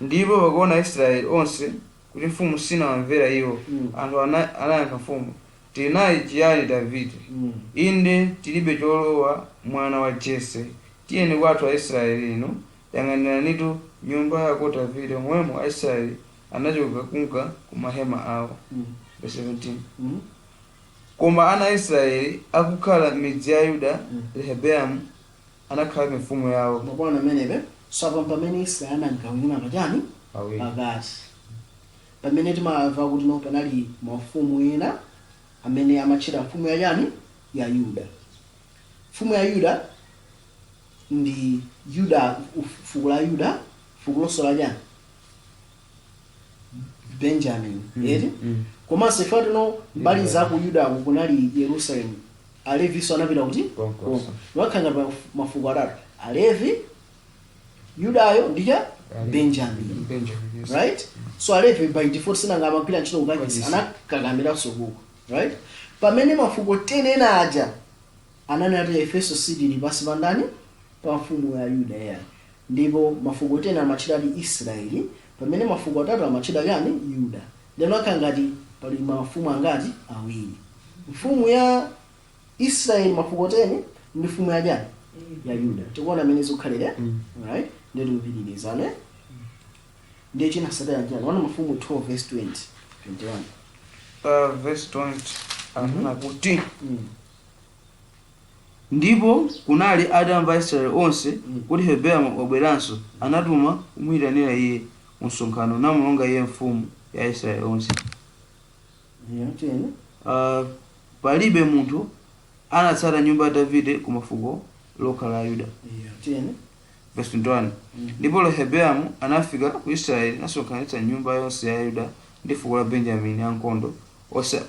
Ndipo pakuona Aisraeli onse kuti mfumu sinawamvera iwo, anthu anayankha mfumu, Tili naye chiyani Davide? Inde tilibe cholowa mwana wa Jese. Tiyeni kwathu Aisraeli inu, yang'aniranitu nyumba yako Davide. Momwemo Aisraeli anachoka kunka ku mahema awo. Verse 17. Koma ana a Israeli akukhala m'midzi ya Yuda, Rehobowamu anakhala mfumu yawo. Mwaona amenepe. So apa pamene Israeli anagawikana pachani? Awiri. Pakati. Pamene timamva kuti no, panali mafumu ena amene amatchedwa mfumu ya chani? Ya Yuda. Mfumu ya Yuda ndi Yuda, fuko la Yuda, fuko lonso la chani? Benjamin. Eti? Komanso ife tino mbali za ku Yuda ku kunali Yerusalemu. Aleviso anapita kuti? Konko. Wakhala pa mafuko atatu: Alevi, Yudayo ndicha Benjamin. Benjamin, yes. Right, so Alevi by default sinanga amagwira ntchito kukachisi, Kukachisi. anakakamiranso kuko, right? Pamene mafuko 10 ena aja ananati efeso sitili pasi pa ndani? Pa mfumu ya Yuda ya. Ndipo mafuko 10 amatchedwa ati Israeli, pamene mafuko atatu amatchedwa yani? Yuda. Lero akhala ngati pali mafumu angati? Awiri: mfumu ya Israeli, mafuko 10, ndi mfumu ya chani? Ya Yuda. Tikuona amene zikukhalira. Right, ndiye tikupitirizane. Ndiye chinasatira chani? 1 Mafumu 12 verse 20 21. Verse 20 anena kuti, ndipo kunali atamva Aisraeli onse kuti Rehobowamu wabweranso, anatuma kumuyitanira iye mu msonkhano, namulonga iye mfumu ya Israeli onse. Yeah, tiyeni. Palibe munthu anatsata nyumba ya Davide ku mafuko lokha la Yuda. Yeah, tiyeni. Verse 21. Ndipo Rehobowamu anafika ku Israeli, nasonkhanitsa nyumba yonse ya Yuda ndi fuko la Benjamini, ankhondo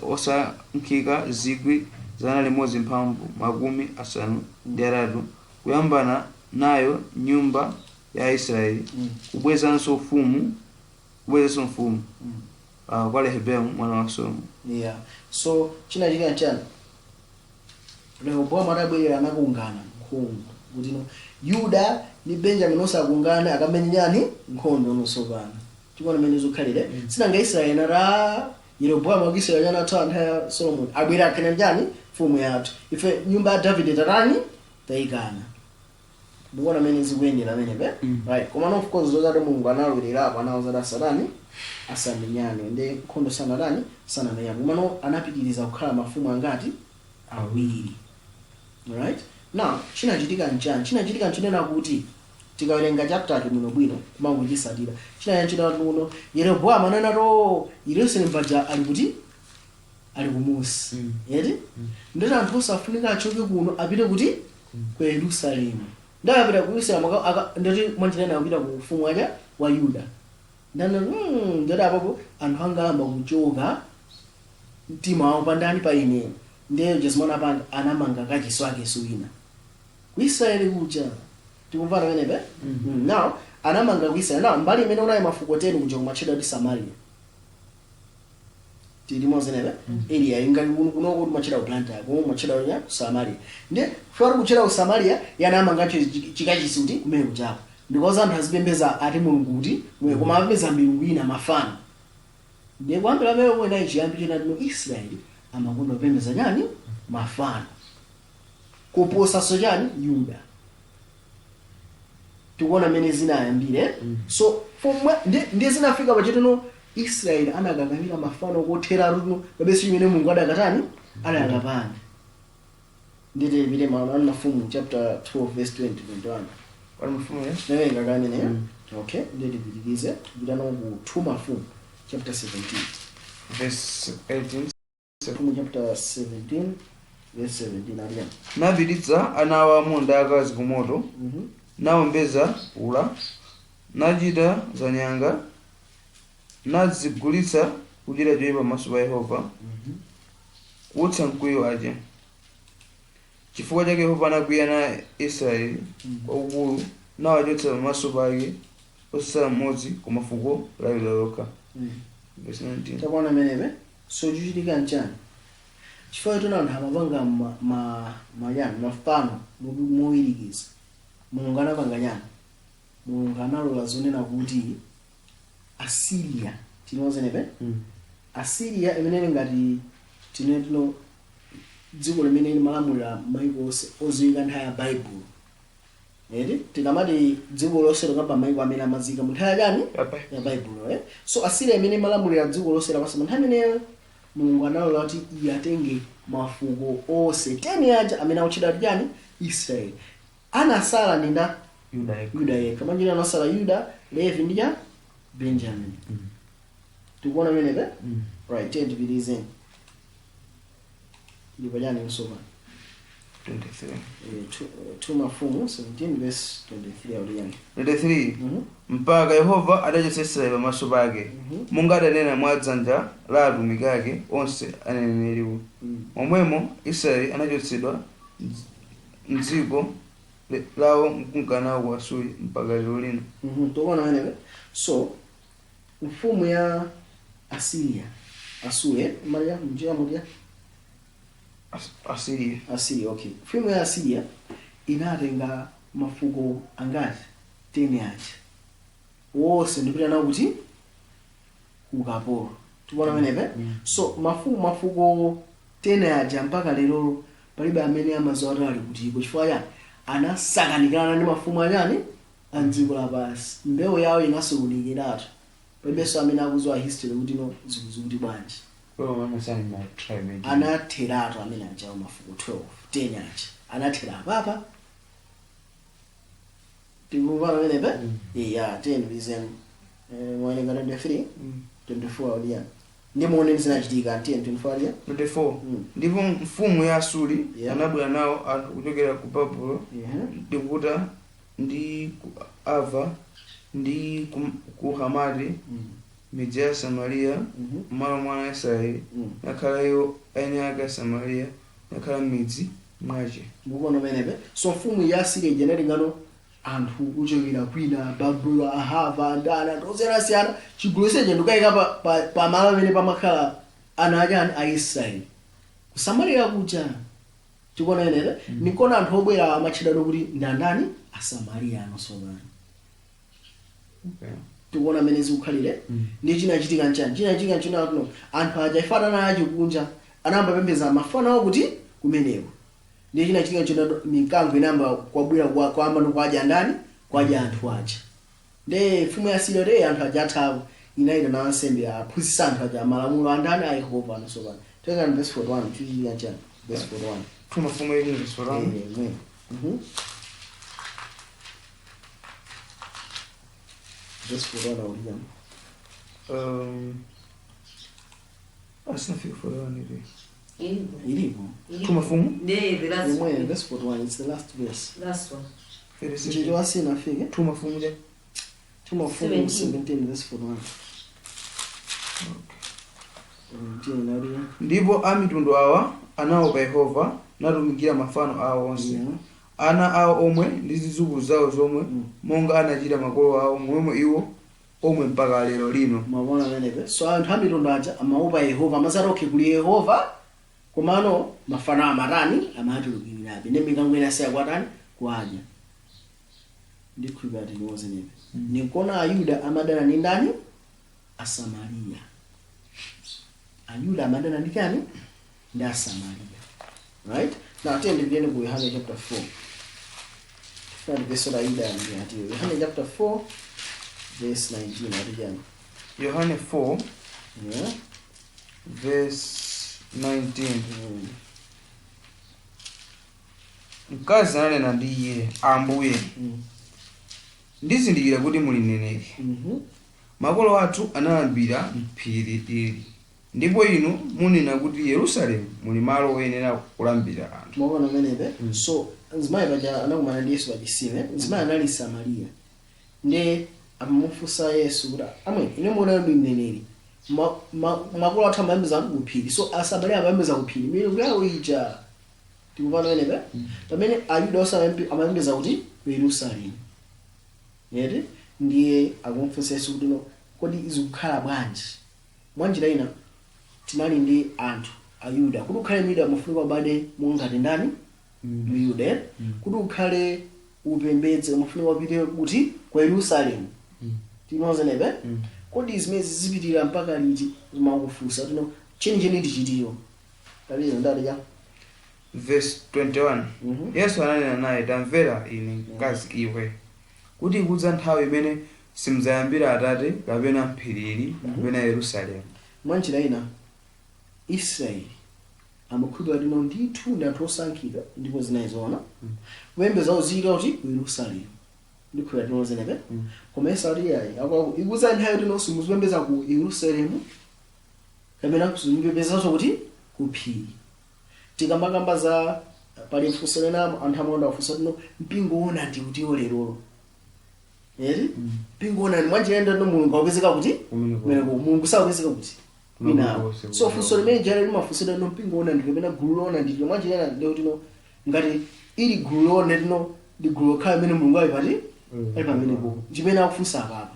osankhika 158,000, kuyambana nayo nyumba ya Israeli, kubwezanso mfumu kwa Rehobowamu mwana wa Solomo. Yeah, so chinachitika nchani? Rehobowamu atabwerera anakungana nkhondo kuti no, Yuda ndi Benjamin osakungana, akamenye nyani? Nkhondo nosopana. Tikuona mmene zikukhalire. Sinanga Israeli nata Yeroboamu wa Israeli anatha anthu ya Solomon abwera akhale njani? Mfumu yathu. Ife nyumba ya Davide tatani? Tayikana. Mukuona mmene zikuyendera amenepe? Right, koma no, of course zozati Mulungu analowelerapo, anawuzati asatani? Asamenyane. Ndi nkhondo sanatani? Sanamenyane. Komano anapitiriza kukhala mafumu angati? Awiri. Right, now chinachitika nchani? Chinachitika nchinena kuti tikawerenga chapter bwino bwino, kumangochisatira, chinachitika kuno, Yeroboamu ananato Yerusalemu paja ali kuti? Ali kumusi. Eti? Ndoti anthu osafunika achoke kuno apite kuti? Ku Yerusalemu. Ndakapita ku Yerusalemu, ndoti mwanjirana akupita ku ufumu waja wa Yuda. Ndana ndoti apapo anthu angayamba kuchoka mtima wawo pandani? Pa ine. Ndiye jezimona apanga, anamanga kachisi wakeso wina ku Israeli kuja. Tikumvana pamenepe? Now anamanga ku Israeli. Now mbali imene unayi mafuko 10 kuja kumatchedwa kuti Samaria. Tili mozenebe? Area ingati kuno kunoko kumatchedwa ku Blantyre, komwe kumatchedwa kunya ku Samaria. Ndiye funa kutchedwa ku Samaria, yanamanga chikachisi kuti kumene kujapo ndikoza anthu azipembeza ati Mulungu kuti mwe, koma apembeza milungu ina, mafano. Ndiye kuyambira pamene kuena chiyambi chinati no, Israeli amakonda kupembeza chani? Mafano, kuposaso chani? Yuda. Tikuona mmene zinayambire. So pomwe ndiye zinafika pachitino, Israeli anakakamira mafano kothera runo kapesi chimene Mulungu adakatani? Adakapanga. Ndite pite maano ani Mafumu chapter 12 verse 20 21. Pali mafumu ya Nawerenga kameneyo? Okay, ndiye tipitirize kupitano ku 2 Mafumu chapter 17. Verse 18. Mafumu chapter 17 verse 17 aliyani? Napititsa ana awo amuna ndi akazi ku moto, nawombeza ula, nachita zanyanga, nadzigulitsa kuchita choyipa pamaso pa Yehova, kuutsa mkwiyo aje. Chifukwa chake Yehova anakwiya na Israeli kwakukulu, nawachotsa pamaso pake, osasala mmodzi, koma fuko la Yuda lokha. Verse 19. Takuona menepe. So chochitika nchani? Chifukwa choti anthu amapanga mayani? Mafano mowirikiza. Mulungu anapanga chani? Mulungu analola zonena kuti Assyria, tinozenepe? Assyria imene ngati Tinetino dziko limene limalamulira maiko onse oziwika nthawi ya Baibulo. Eti tikamati dziko lonse likamba maiko amene amazika mu nthawi yachani? Ya Baibulo, eh? So Asiriya imene imalamulira dziko lonse lapansi mu nthawi imeneyo, Mulungu analola kuti iye atenge mafuko onse 10 aja amene akutchedwa kuti chani? Israeli. Anasala ndi nda? Yuda yekha. Yuda yekha. Manjira anasala Yuda, Levi ndi cha Benjamin. Tikuona pamenepe? Right, tiye tipitizeni. Ndipo chani msopa? 23. 2 Mafumu 17 verse 23 akuti chani? 23. Mhm. Mpaka Yehova adachotsa Israeli pamaso pake, monga adanena mwa dzanja la atumiki ake onse aneneriwo. Momwemo Israeli anachotsedwa mdziko lawo nkunka nawo ku Asuri mpaka lero lino. Tikuona pamenepe. So mfumu ya Asiriya, Asuri, maria mjia mudia. Asiriya. Asiriya, okay. Mfumu ya Asiriya inatenga mafuko angati? 10 aja wonse ndipita nawo kuti ku ukapolo. Tikuona pamenepe? So mafumu, mafuko 10 aja, mpaka lero palibe amene amadziwa kuti ali kutiko. Chifukwa chani? Anasakanikana ndi mafumu achani? A dziko lapansi. Mbewu yawo inasokonekerato, palibenso amene akudziwa history kuti no zikuti bwanji. Anatheratu amene ajawo, mafuko 12, 10 aja anathera apapa. Tikumvana pamenepe? Iya, 10 vizeni mwalenga 23, 24 auliya ndi muone zinachitika. 10 24 auliya. 24. Ndipo mfumu ya Asuri anabwera nawo anthu kuchokera ku Babulo ndi Kuta ndi ku Ava ndi ku Hamati, midzi ya Samariya, m'malo mwa ana a Israeli, nakhala iwo eni ake a Samariya, nakhala m'midzi mwace. Mukuona pamenepe? So mfumu ya Asiriya ija inatengano anthu kuchokera kwina, Babulo, Ahava, ndani, anthu osiyanasiyana, chigulu seja ndikayika pa malo amene pamakhala ana achani? A Israeli, kusamalira kuja. Tikuona pamenepe? Nikona anthu obwera amatchedwa kuti ndi andani? Asamariya anosomani. Tikuona amene zikukhalire. Ndi chinachitika nchani? Chinachitika nchina kuno anthu aja ifanana achikunja anayamba pembeza mafano awo kuti kumeneko. Ndi chinachitika nchina mikango inayamba kwabwera kwamba ndikwadya ndani? Kwadya anthu aja. Nde mfumu ya Asiriya te anthu aja athapo, inayita na ansembe aphunzitsa anthu aja malamulo andani? A Yehova anosopano. Tengani verse 41. Chichitika nchani verse 41? 2 Mafumu 18 verse 41. Eh, mwe. Verse 41 auliya. Asinafika 41 ili. Ilipo. Ilipo. 2 Mafumu. Yeah, the last Imwe one. verse 41, it's the last verse. Last one. 36. Chicho asinafike. 2 Mafumu ja. 2 Mafumu 17. 17 verse 41. 17 auliya. Ndipo a mitundu awa anaopa Yehova natumikira mafano awo onse, ana awo omwe ndi zidzukulu zawo zomwe, monga anachita makolo awo, momwemo iwo omwe mpaka lero lino. Mwaona pamenepe? So anthu a mitundu aja amaopa Yehova, amazati okay, kuli Yehova, komano mafano amatani? Amatulukirabe. Ndi mikango inasiya kwatani? Kwadya. Ndikhulupirira tinozenepe. Nikona Ayuda amadana ndi ndani? Asamariya. Ayuda amadana ndi chani? Ndi Asamariya. Right, now tiyende tipiteni ku Yohane chapter 4. Tifuna verse la Yuda ndi atiyo. Yohane chapter 4 verse 19 ati chani? Yohane 4 verse 19. Mkazi ananena ndi iye, Ambuye, ndizindikira kuti muli mneneri. Makolo athu analambira m'phiri ili, ndipo inu munena kuti Yerusalemu muli malo oyenera kulambira anthu. Mwaona pamenepe? So mzimayi paja anakumana ndi Yesu pachisime. Mzimayi anali Samariya, ndi amamufunsa Yesu kuti, amwe ine muona ndi mneneri. Makolo athu amayembeza kuphiri. So Asamariya amayembeza kuphiri milungu yawo ija. Tikupana pamenepe? Pamene Ayuda onse amayembeza kuti ku Yerusalemu. Yeti ndiye akumfunsa Yesu kuti, no, kodi zikukhala bwanji? Mwanjira ina tinali ndi anthu Ayuda, kuti ukhale Myuda mufunika ubade mongati ndani? Myuda, eh? Kuti ukhale upembedze mufunika upite kuti? Ku Yerusalemu. Tinozenepe? Kodi zimene zizipitirira mpaka liti? Zimakufunsa tino chenicheni ndi chitiyo. Talira ndali ya. Verse 21. Yesu ananena naye, "Tamvera ine, mkazi iwe, kuti ikudza nthawi imene simdzayambira Atate kapena mphiriri kapena Yerusalemu." Mwanjira ina, Israeli amakhulupirira lino ndithu ndi anthu osankhidwa, ndipo zinayi zoona, kupembedza uziyita kuti ku Yerusalemu. Ndikhulupirira tino zenepe. Koma Yesu ati, "Yayi, ikudza nthawi tino simuzipembedza ku Yerusalemu kapena simupembedzanso kuti ku phiri." Tikamakamba za pali mfunso lena anthu amakonda kufunsa tino, mpingo wona ndi kutiwo lerolo eri? Mpingo wona ndi mwanjira ina Mulungu akupezeka kuti? Kumeneko. Kumeneko. Mulungu sakupezeka kuti kwinawo. Kumeneko. So funso limene jale limafunsidwa no, mpingo wona ndi kapena gulu lona ndi mwanjira ina ndi kuti no, ngati ili gulu lona lino ndi gulu lokhala limene Mulungu ali pati? Ali pamenepo. Chimene akufunsa apapa,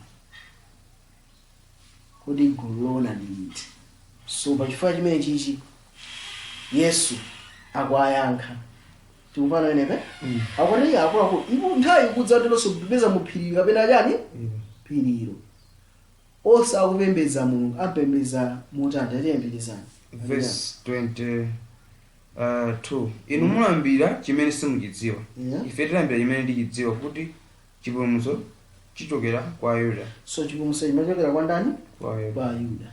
kodi gulu lona ndi liti? So pachifukwa chimene chichi Yesu akuayankha. Tikupana wenepe? Akuti, "Akuluakulu, iku nthawi ikudza tinonso kupeza muphiri kapena chani phirilo osakupembedza Mulungu ampembedza motani?" Tatiyembekezani. Verse 22, "Inu mulambira chimene simuchidziwa. Ife tilambira chimene tichidziwa, kuti chipulumutso chichokera kwa Ayuda." So chipulumutso chimachokera kwa ndani? Kwa Ayuda. Kwa Ayuda,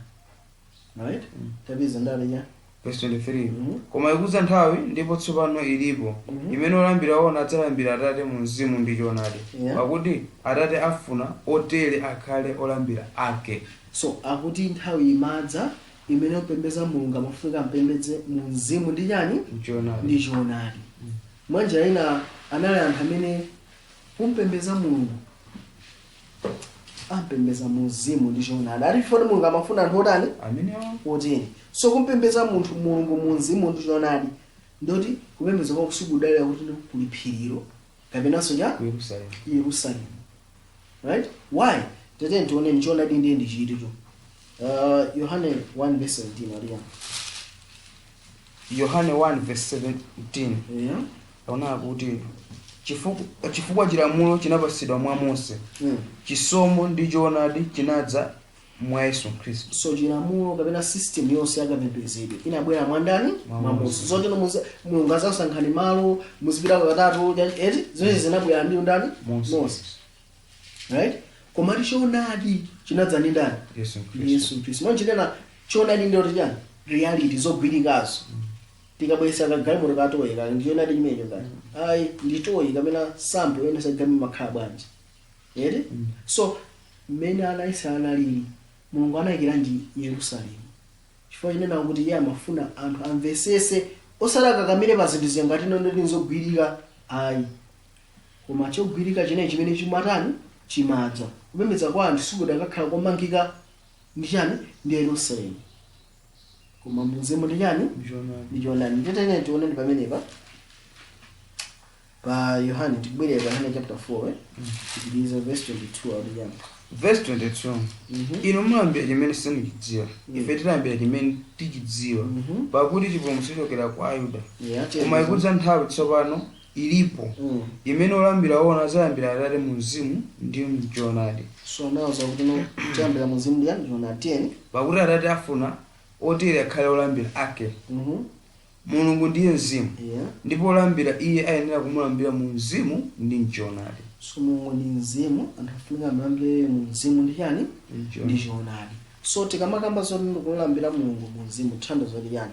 right? Tapeza ndale ya. Verse 23. "Koma ikudza nthawi, ndipo tsopano ilipo, imene olambira ona adzalambira Atate mu mzimu ndi choonadi, pakuti Atate afuna otere akhale olambira ake." So akuti nthawi imadza imene opembedza Mulungu amafunika ampembedze mu mzimu ndi chani? Choonadi. Ndi choonadi. Mwanjira ina, anali anthu amene kumpembedza Mulungu ampembedza mu mzimu ndi choonadi. Ati foti Mulungu amafuna anthu otani? Amenewo. Oteni. So kumpembedza munthu Mulungu mu mzimu ndi choonadi, ndoti kupembedza kwako sikudalira kuti kuli phirilo kapenanso cha Ku Yerusalemu. Yerusalemu, right? Why? Tete tioneni choonadi ndiye ndi chiticho. Yohane 1 verse 17 aliya. Yohane 1 verse 17. Aonaa kuti chifukwa chilamulo chinapasidwa mwa Mose, chisomo ndi choonadi chinadza mwa Yesu Khristu. So chilamulo kapena system yonse yakapembedzedwe inabwera mwa ndani? Mwa Mwa Mose. Mose. Zotero Mulungu azasankhani malo muzipita katatu, eti? Zonse zinabwera ndi ndani? Mose. Mose, right? Komati choonadi chinadza ndi ndani? Yesu Ndi Khristu. Yesu Khristu. Mwanjirena choonadi ndiyoti chani? Reality, zogwirikazo. Tikabwesa kagalimoto katoyeka, ndichoonadi chimenecho kati ayi nditoyi kapena sample yoonesa galimoto makhala bwanji, eti? So mmene ana Israeli analili, Mulungu anayikiranji Yerusalemu? Chifukwa chinena kuti iye amafuna anthu amvesese, osati akakamire pa zinthu zija ngati ndoti nzogwirika ayi, koma chogwirika chinechi chimene chimatani? Chimadza. Kupembedza kwa anthu sikudakakhala komangika ndi chani? Ndi Yerusalemu, koma mzimu ndi chani? Ndi choonadi. Ndi choonadi. Nditene tioneni pamenepa pa Yohane, tikubwerera pa Yohane chapter 4, eh? Tikupitiriza verse 22, akuti chani? Verse 22. "Inu mulambira chimene simuchidziwa. Ife tilambira chimene tichidziwa, pakuti chipulumutso chichokera kwa Ayuda. Koma ikudza nthawi, tsopano ilipo, imene olambira ona adzalambira Atate mu mzimu ndi mchoonadi." So anawuza kuti no, tiyambira muzimu ndi chani? Choonadi. Tiyeni. "Pakuti Atate afuna otere akhale olambira ake. Mulungu ndiye mzimu, ndipo olambira iye ayenera kumulambira mu mzimu ndi mchoonadi." So Mulungu ndi mzimu, anthu afunika amulambire mu mzimu ndi chani? Ndi Ndi choonadi. So tikamakamba zoti ndikulambira Mulungu mu mzimu, thando zoti chani?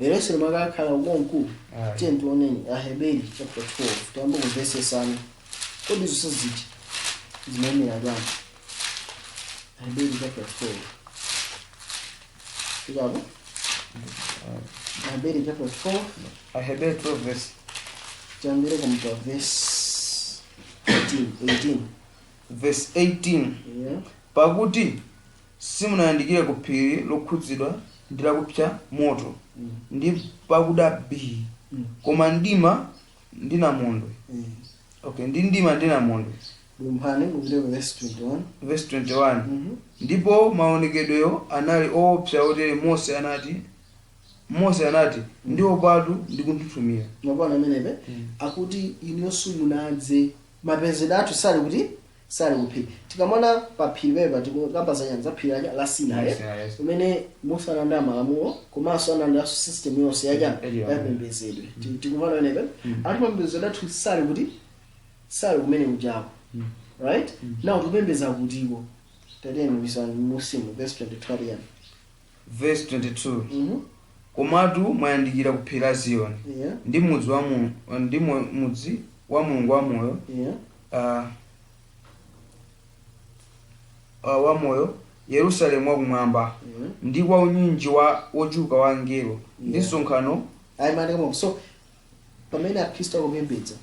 Lero limakakhala ukonku. Ayi. Tiye tioneni Aheberi chapter 12, tiyambe kumvesesana kodi zonse ziti zimayimira chani. Aheberi chapter 12, fikapo Aheberi chapter 12. Aheberi 12 verse Tiyambire kumva verse 18, 18. Verse 18. "Pakuti simunayandikire ku phiri lokhudzidwa ndi lakupsa moto, ndi pakuda bii, koma mdima ndi namondwe." Okay, ndi mdima ndi namondwe. Lumphani mupite ku verse 21. Verse 21. "Ndipo maonekedweyo anali owopsa otere Mose anati, 'Ndiopatu ndikunthunthumira.'" Mapano amenepe akuti inunso simunadze, mapezedwe athu sali kuti Sali kuphiri. Tikamona pa phiri pepa tikukamba za nyanza, phiri la Sinai, Sinai, yes. umene Musa analandira malamulo komanso analandiranso system yonse yachani? Yeah. Yapembedzedwe. Tikumvana penepe? Ati mapembedzedwe athu sali kuti? Sali kumene kujako, right? Now tikupembedza kutiko? Tatiyeni kuisani musimu verse 22 yani. Verse 22. Komatu mwayandikira ku phiri la Ziyoni ndi mudzi wa ndi mudzi wa Mulungu wa moyo, wa moyo, Yerusalemu wakumwamba, ndi kwa unyinji wa wochuluka wa angelo ndi msonkhano. Ayi, maandika. So pamene akhristu akupembedza,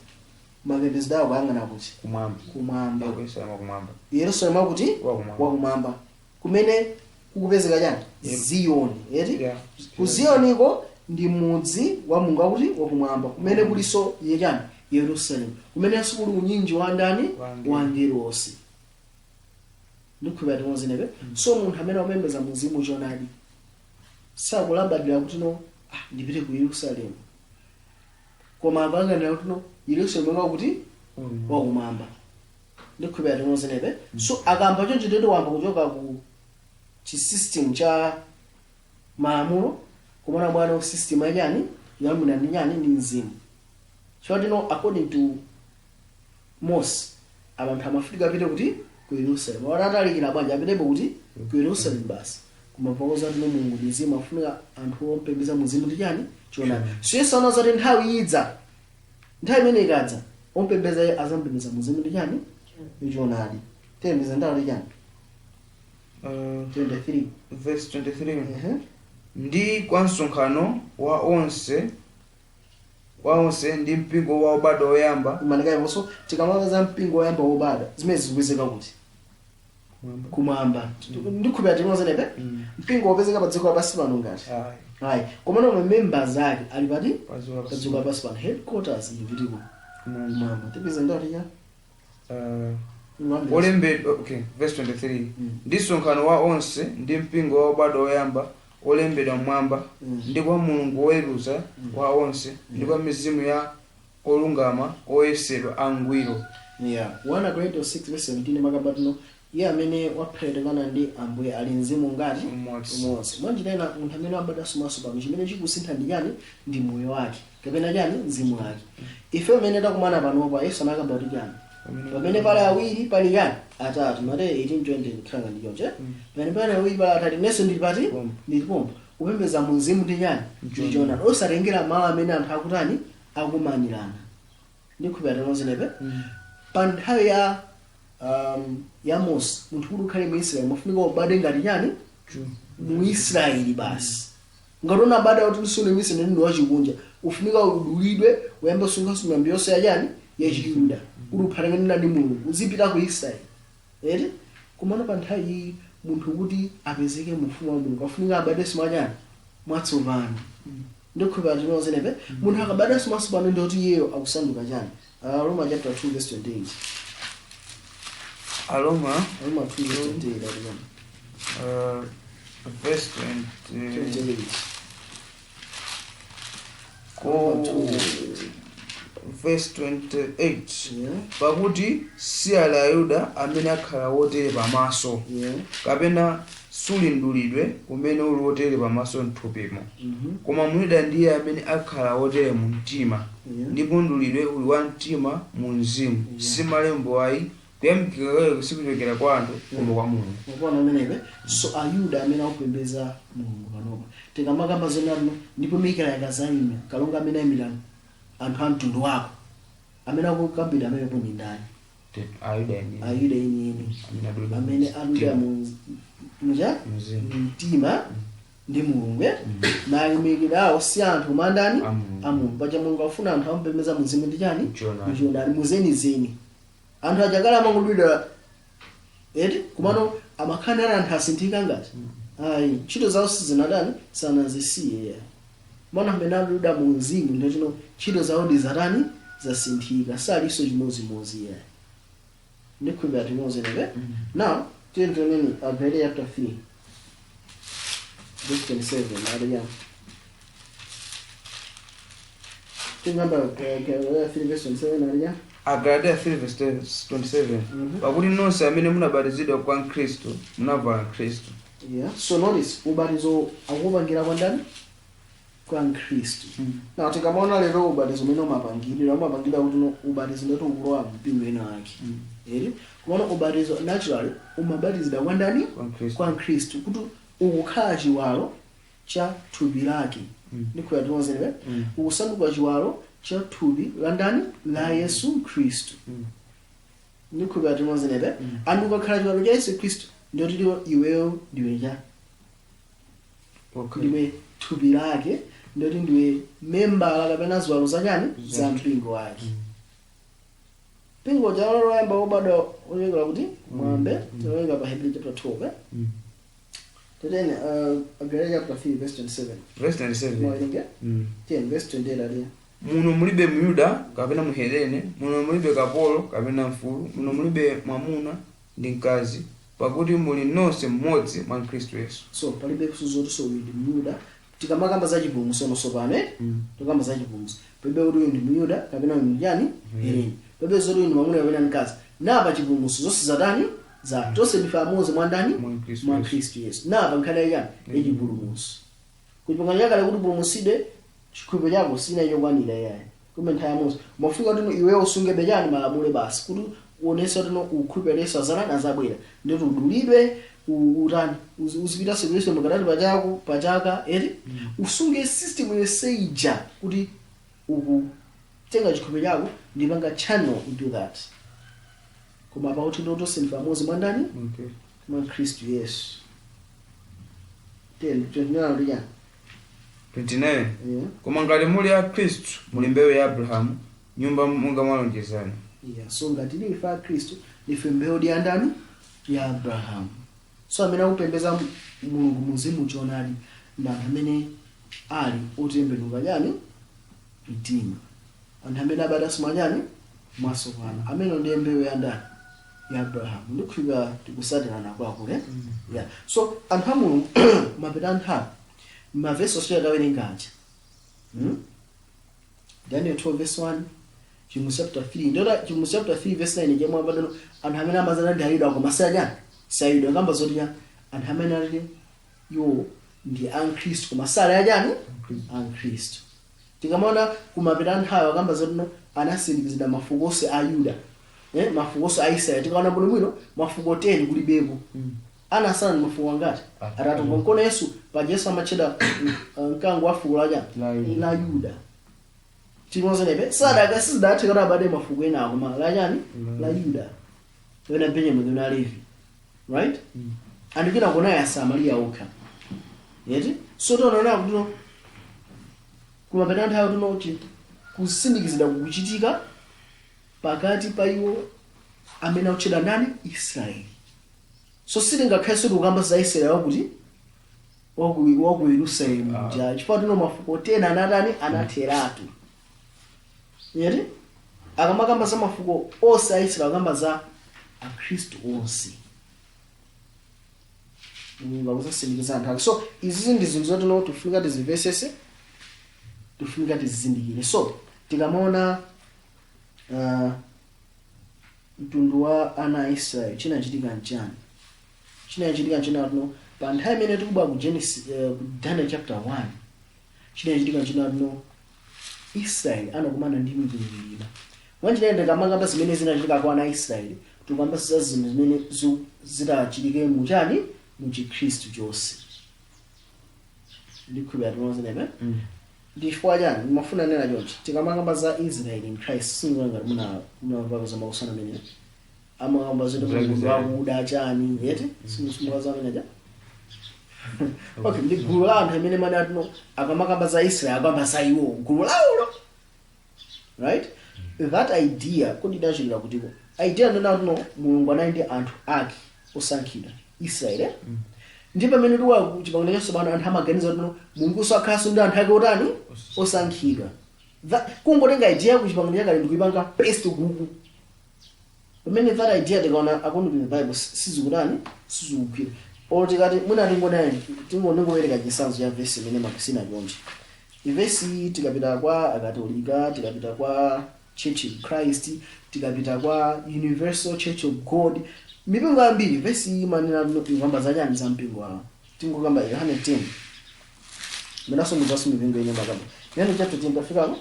mapembedzedwe awo akuyang'ana kuti? Kumwamba. Kumwamba. Yerusalemu wakumwamba. Yerusalemu akuti? Wakumwamba. Wakumwamba, kumene kukupezeka chani? Yeah. Ziyoni, eti? Yeah. Ku Ziyoniko ndi mudzi wa Mulungu akuti? Wakumwamba, kumene kuliso ye chani? Yerusalemu, kumenenso kuli unyinji wa ndani? Wa angelo. Wa angelo onse. Ndikhulupirira timozinepe. So munthu amene akupembedza muzimu choonadi sakulabadira kuti no, ah, ndipite ku Yerusalemu, koma akuyang'anira kuti no, Yerusalemu wakuti? Wakumwamba. Ndikhulupirira timozinepe. So akamba choncho tete wamba kuchoka ku chi system cha malamulo kumana bwana system yachani? Yamuna ndi nyani? Ndi mzimu. So tino according to Mose, abantu amafika apite kuti? Ku Yerusalemu. Watatalikira bwanji, apitepo kuti? Ku Yerusalemu basi. Koma pakoza tino Mulungu ndi mzimu, afunika anthu ompembedza muzimu ndi chani? Choonadi. So Yesu anazati nthawi idza, nthawi imene ikadza, ompembedza iye azampembedza muzimu ndi chani? Ndi choonadi. Tiyembeza nthawi ndi chani? 23. Verse 23. Ndi kwa msonkhano wa onse ndi mpingo wa obadwa oyamba. Imanikayiponso tikamaka za mpingo woyamba wobadwa, zimene zikupezeka kuti? Kumwamba. Ndikhulupirira timozenepe. Mpingo wopezeka pa dziko lapansi pano ngati? Ayi. Ayi, komano ma members ake ali pati? Padziko Pa dziko lapansi pano. Headquarters ndikutiko? Kumwamba. Kumwamba. Tipeza ndati ya Olembedwa, okay, verse 23. Ndi msonkhano wa onse ndi mpingo wa obadwa oyamba olembedwa mmwamba, ndi kwa Mulungu woweruza wa onse, ndi kwa mizimu ya olungama oyesedwa angwiro. Yeah, 1 Korinto 6 verse 17 makamba tino iye amene waphatikana ndi Ambuye ali mzimu ngati? Umodzi. Umodzi. Mwanjira ina, munthu amene wabadwanso mwatsopano, chimene chikusintha ndi chani? Ndi moyo wake kapena chani? Mzimu wake. Ife pamene takumana panopa, Yesu anakamba kuti chani? Pamene pali awiri pali chani? Atatu. Mateyu 18:20 ndikhanga ndi chonche. Pamene pali awiri pali atatu, inenso ndili pati? Pompo. Ndili pompo. Kupembedza mu mzimu ndi chani? Ndi choonadi, osatengera malo amene anthu akutani? Akumanirana. Ndikhulupirira tinozenepe. Pa nthawi ya Mose, munthu kuti ukhale Muisraeli mafunika ubadwe ngati chani? Muisraeli basi. Ngati unabadwa kuti usune Muisraeli, ndi wachikunja, ufunika udulidwe, uyambe usunga miyambo yonse ya chani? Yachiyuda, kuti uphatikane ndi Mulungu, uzipita ku Israeli, eti? Komano pa nthawi iyi, munthu kuti apezeke mu ufumu wa Mulungu afunika abadwenso mwachani? Mwatsopano. Ndikhulupirira tinozenepe. Munthu akabadwanso mwatsopano, ndikuti iyeyo akusanduka chani? Roma chapter 2 verse 28. Aroma. Roma 2 verse 28 ati chani? Verse 20. 28. Ko verse 28. Yeah. Pakuti si ali Ayuda amene akhala wotere pamaso, kapena suli mdulidwe umene uli wotere pamaso mthupimo, koma Myuda ndiye amene akhala wotere mu mtima, ndipo mdulidwe uli wa mtima mu mzimu, si malembo ayi. Kuyamikika kwake sikuchokera kwa anthu koma kwa Mulungu. Mukuona amenepe? So Ayuda amene akupembedza Mulungu panopa, tikamakamba zonatino, ndipo Mikaeli akazayima, kalonga amene ayimira anthu a mtundu wako, amene akukambira amenepo ndi ndani? Ayuda eni. Ayuda enieni. Amene adulidwa amene adulidwa mu mucha mzimu. Mtima ndi Mulungu, eh? Mayamikidwe awo si anthu koma ndani? A Mulungu. A Mulungu. Paja Mulungu afuna anthu amupembedza mzimu ndi chani? Mchoonadi. Mchoonadi, muzenizeni. Anthu ajakala amangudwidwa, eti? Komano amakhala ali anthu asinthika ngati ayi, ntchito zawo sizinatani? Sanazisiye. Mana amene adulidwa mu mzimu, nditino ntchito zawo ndi zatani? Zasinthika, salinso chimodzimodzi yayi. Ndikhulupirira timozenepe. Now tiyeni Agalatia chapter 3 verse 27 ali ya tingamba Galatia 3 verse 27 ali ya. Agalatia 3 verse 27. Pakuti nonse amene munabatizidwa kwa Khristu munavala Khristu. Yeah, so notice ubatizo akupangira kwa ndani? Kwa Mkhristu. Na tikamaona lero ubatizo umene umapangidwa kuti no ubatizo ndoti ukulowa mpingo ena wake, eri kumaona ubatizo naturally umabatizidwa kwa ndani? Kwa Khristu. Kwa Mkhristu, kuti ukukhala chiwalo cha thupi lake. Ndikhuya tikonzere. Ukusanduka chiwalo cha thupi la ndani? La Yesu Khristu. Ndikhuya tikonzerebe. And ukakhala chiwalo cha Yesu Khristu, ndoti iweyo ndiwe cha ndiwe thupi lake, ndoti ndiwe membala kapena ziwalo zachani? Za mpingo wake. Mpingo chaloyamba wobadwa ochokera kuti mwambe tinowerenga pa Hebrew chapter 12, eh? Tetene Agalatia chapter 3 verse 27. Verse 27. Mwawerenge? 10 verse 28 aliya. Muno mulibe Myuda kapena Muhelene, muno mulibe kapolo kapena mfulu, muno mulibe mwamuna ndi mkazi, pakuti muli nonse mmodzi mwa Khristu Yesu. So palibe kusuzoti so uyu ndi Myuda. Tikamakamba za chipulumutso nonso pano, eh? Tikamba za chipulumutso, palibe kuti uyu ndi Myuda kapena uyu ndi chani, Helene. Palibe zoti uyu ndi mwamuna kapena mkazi. Napa chipulumutso zonse zatani? Za tonse ndife amodzi mwa ndani? Mwa Khristu Mwa Yesu. Khristu Yesu. Napa nkhani yachani? Yachipulumutso. Kuti pangano chakale, kuti upulumutsidwe, chikhulupiriro chako sina chokwanira yayi. Kumbe nthawi ya Mose mafika kuti iweyo usungebe chani? Malamulo basi, kuti uonese kuti ukhulupirira Yesu azanani? Azabwera, nditi udulidwe, utani, uzipita Yerusalemu katatu pachako pachaka, eti? Usunge system yonse kuti ukutenga chikhulupiriro chako ndipanga channel into that. Koma pakuti tonse ndife amodzi mwa ndani? Mwa Khristu Yesu. 10 29 ndi chani? 29. Yeah. Koma ngati muli a Khristu, muli mbewu ya Abrahamu, nyumba monga mwalonjezano. Yeah, so ngati ndife a Khristu, ndife mbewu ya ndani? Ya Abrahamu. So amene akupembedza Mulungu muzimu choonadi ndi anthu amene ali otembenuka chani? Mtima. Anthu amene abadwanso mwachani? Mwatsopano. Amene ndiye mbewu ya ndani? Ya Abrahamu. Ndikukhulupirira tikusatirana kwakule. Yeah, so anthu a Mulungu mapita nthawi, mavesi oswera tawerengaja, Daniel 12 verse 1, Chivumbulutso chapter 3, ndota Chivumbulutso chapter 3 verse 9 chemwe abadano anthu amene amazana ndi Ayuda koma sayachani? Sayuda. Kamba zoti ya anthu amene ali iwo ndi ankhristu koma sali achani? Ankhristu. Tikamaona kumapita nthawi, akamba zoti no anasindikizidwa mafuko onse a Yuda, eh, mafuko onse a Israeli. Tikaona bwinobwino mafuko 10 kulibeko, anasala ndi mafuko angati? Atatu. Konkono Yesu paja Yesu amatchedwa mkango wa fuko la chani? La Yuda. La Yuda. Timozenepe sadaka sizidathe kuti abade mafuko ena koma la chani? La Yuda kapena Benjamin kapena Levi, right? And kwina kunaye Asamariya okha yeti. So tionaona kuti no kumapeta nthawi tino kuti kusindikizidwa kukuchitika pakati pa iwo amene akutchedwa ndani? Israeli. So sitingakhalenso tikukamba za Israeli wakuti waku Yerusalemu kuja, chifukwa tino mafuko 10 anatani? Anatheratu, yeti. Akamakamba za mafuko onse a Israeli, akamba za akhristu onse. Mulungu akuzasindikiza anthu ake. So izi ndi zinthu zotino tifunika tizimvesese, tifunika tizizindikire. So tikamaona mtundu wa ana a Israeli, chinachitika nchani? Chinachitika nchinatino pa nthawi imene tikubwa ku Genesis, ku Daniel chapter 1, chinachitika nchinatino Israeli anakumana ndi mitundu ina. Mwanjira ndikamakamba zimene zinachitika kwa ana a Israeli, tikamba za zinthu zimene zitachitike muchani? Mu Chikhristu chonse. Ndikhulupirira tinozenepe. Ndifukwa chani ndimafuna nena chonchi? Tikamakamba za Israel in Christ, sindiona ngati munamva za makusana amene amakamba zoti mulungu akuda chani, yeti? Simukaza amene aja. Okay, ndi gulu la anthu amene mane atino akamakamba za Israel akamba za iwo gulu lawolo, right? That idea kodi idachokera kutiko? Idea ndona tino Mulungu anali ndi anthu ake osankhidwa, Israel, eh? Ndi pamene tikuwa ku Chipangano Chatsopano, anthu amaganiza kuti no Mulungu sakhalanso ndi anthu ake otani? Osankhidwa. Kungotenga idea ku Chipangano Chakale ndikuipanga paste kuku, pamene that idea tikaona according to the Bible sizikutani? Sizikugwira. Olo tikati mwina tingonena, tingopereka chitsanzo cha vesi imene makusina chonchi. Ivesi iyi tikapita kwa Akatolika, tikapita kwa Church in Christ, Tikapita kwa Universal Church of God, mipingo yambiri, vesi iyi imanena ikamba zachani? Za mpingo wawo. Tingokamba Yohane 10, minaso mudzaso mipingo ine makamba Yohane chapter 10, tafikako?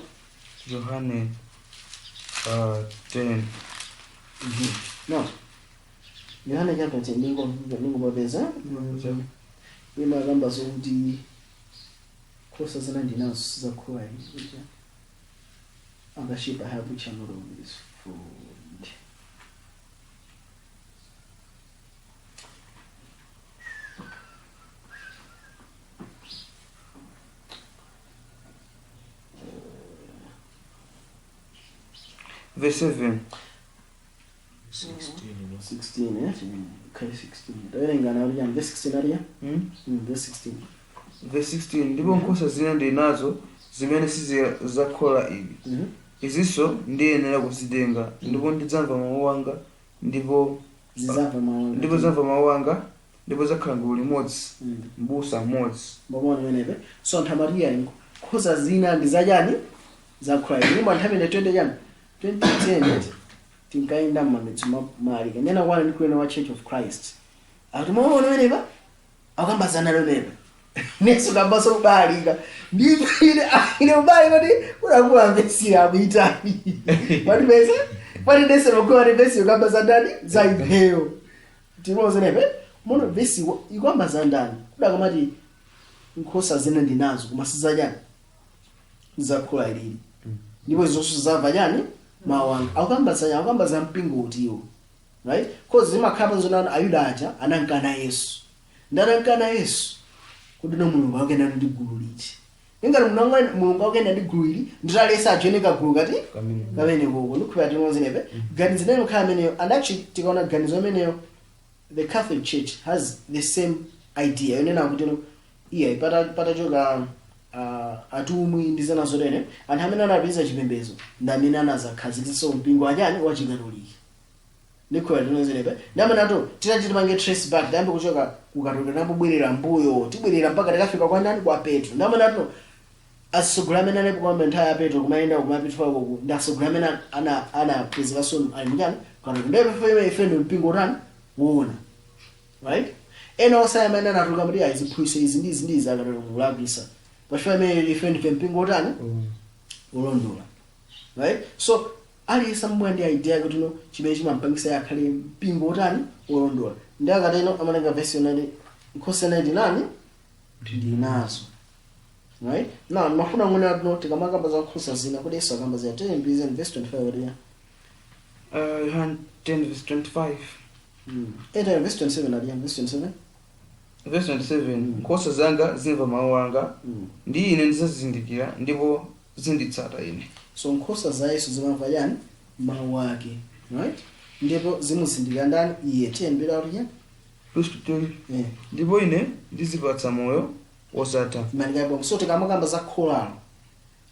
Yohane 10. No, Yohane chapter 10, ndingopapeza imakamba zokuti nkhosa zina ndinazo zakhola. Other sheep I have which are not of this fold. Verse 7. 16, no? 16, eh? Okay, 16. Tawerengana ali yani verse 16 aliya? Hmm? Verse 16. Verse 16: Ndipo nkhosa zina ndili nazo zimene sizakhola ili. Izinso ndiyenera kuzitenga, ndipo ndidzamva mawu anga, ndipo Zizamva mawu anga. Ndipo zamva mawu anga, ndipo zakhala gulu limodzi, m'busa mmodzi. Mbomona menepe. So anthu amati yani nkhosa zina ndi zachani? Za Christ. Ndipo anthu amene 20 chani? 2010 tinkayenda m'mamidzi malika. Nena kwana ndikulena wa Church of Christ. Akuti mwaona menepa? Akambazana menepa. Nesu kambaso kubalika. Ndipo ine ubalika kuti unakula vesi akuitani. Pati pesa? Pati nese lokuwa ni vesi ukamba za ndani? Za ipeo. Timoze nepe? Mono vesi ikwamba za ndani? Kuda kamati nkhosa zina ndinazo koma sizachani? Zakhola ilili. Ndipo zonse zamva chani? Mawu anga. Akukamba za akukamba za mpingo utiwo. Right? Cause zimakhala zonana Ayuda aja anankana Yesu. Ndanankana Yesu. Kuti no Mulungu akuyenda ndi gulu liti. Ingati Mulungu akuyenda ndi gulu ili, nditalesa ajoine gulu kati Kamene. Kamene koko ndikhupa tinozinepe ganizo leno khala ameneyo. And actually tikaona ganizo ameneyo, the Catholic Church has the same idea yonena kuti no iya patachoka atumwi ndi zina zotene, anthu amene anapeza chipembedzo ndi amene anazakhazikitsa mpingo wachani? Wachikatoliki. Ndikhupa tinozinepe ndi amene ato titati tipange trace back, tayambe kuchoka ku Katolika, tambobwerera mbuyo, tibwerera mpaka tikafika kwa ndani? Kwa Petro. Ndi amene ato asogolera amene analipo kwamba nthawi ya Petro kumayenda kumapitwa koko ndi asogolera amene anapezekanso ali muchani? Katolika. Ndiye ife ife ndi mpingo utani? Woona, right? Ena onse amene anatuluka kuti aziphunzitsa izi ndi izi ndi izi akatolika kulapisa pachifukwa imene ife ndife mpingo utani? Ulondola, right? So aliyense amabwera ndi idea kuti no chimene chimampangisa iye akhale mpingo utani? Wolondola. Ndi akateno amalenga verse yonati nkhosa ndi nani? Ndinazo, right? Now mafuna ng'ono atuno tikamakamba za nkhosa zina kuti Yesu akamba za 10 billion, verse 25 kuti Yohane 10 verse 25. Verse 27 aliya, verse 27. Verse 27: Nkhosa zanga zimva mawu anga, ndi ine ndidzazizindikira, ndipo zinditsata ine. So nkhosa za Yesu zimamva chani? Mawu ake, right? Ndipo zimuzindikira ndani? Iye. Tiyembera kuti chani? Verse 28: Ndipo ine ndizipatsa moyo wosatha. Malikabwa. So tikamakamba za kholalo,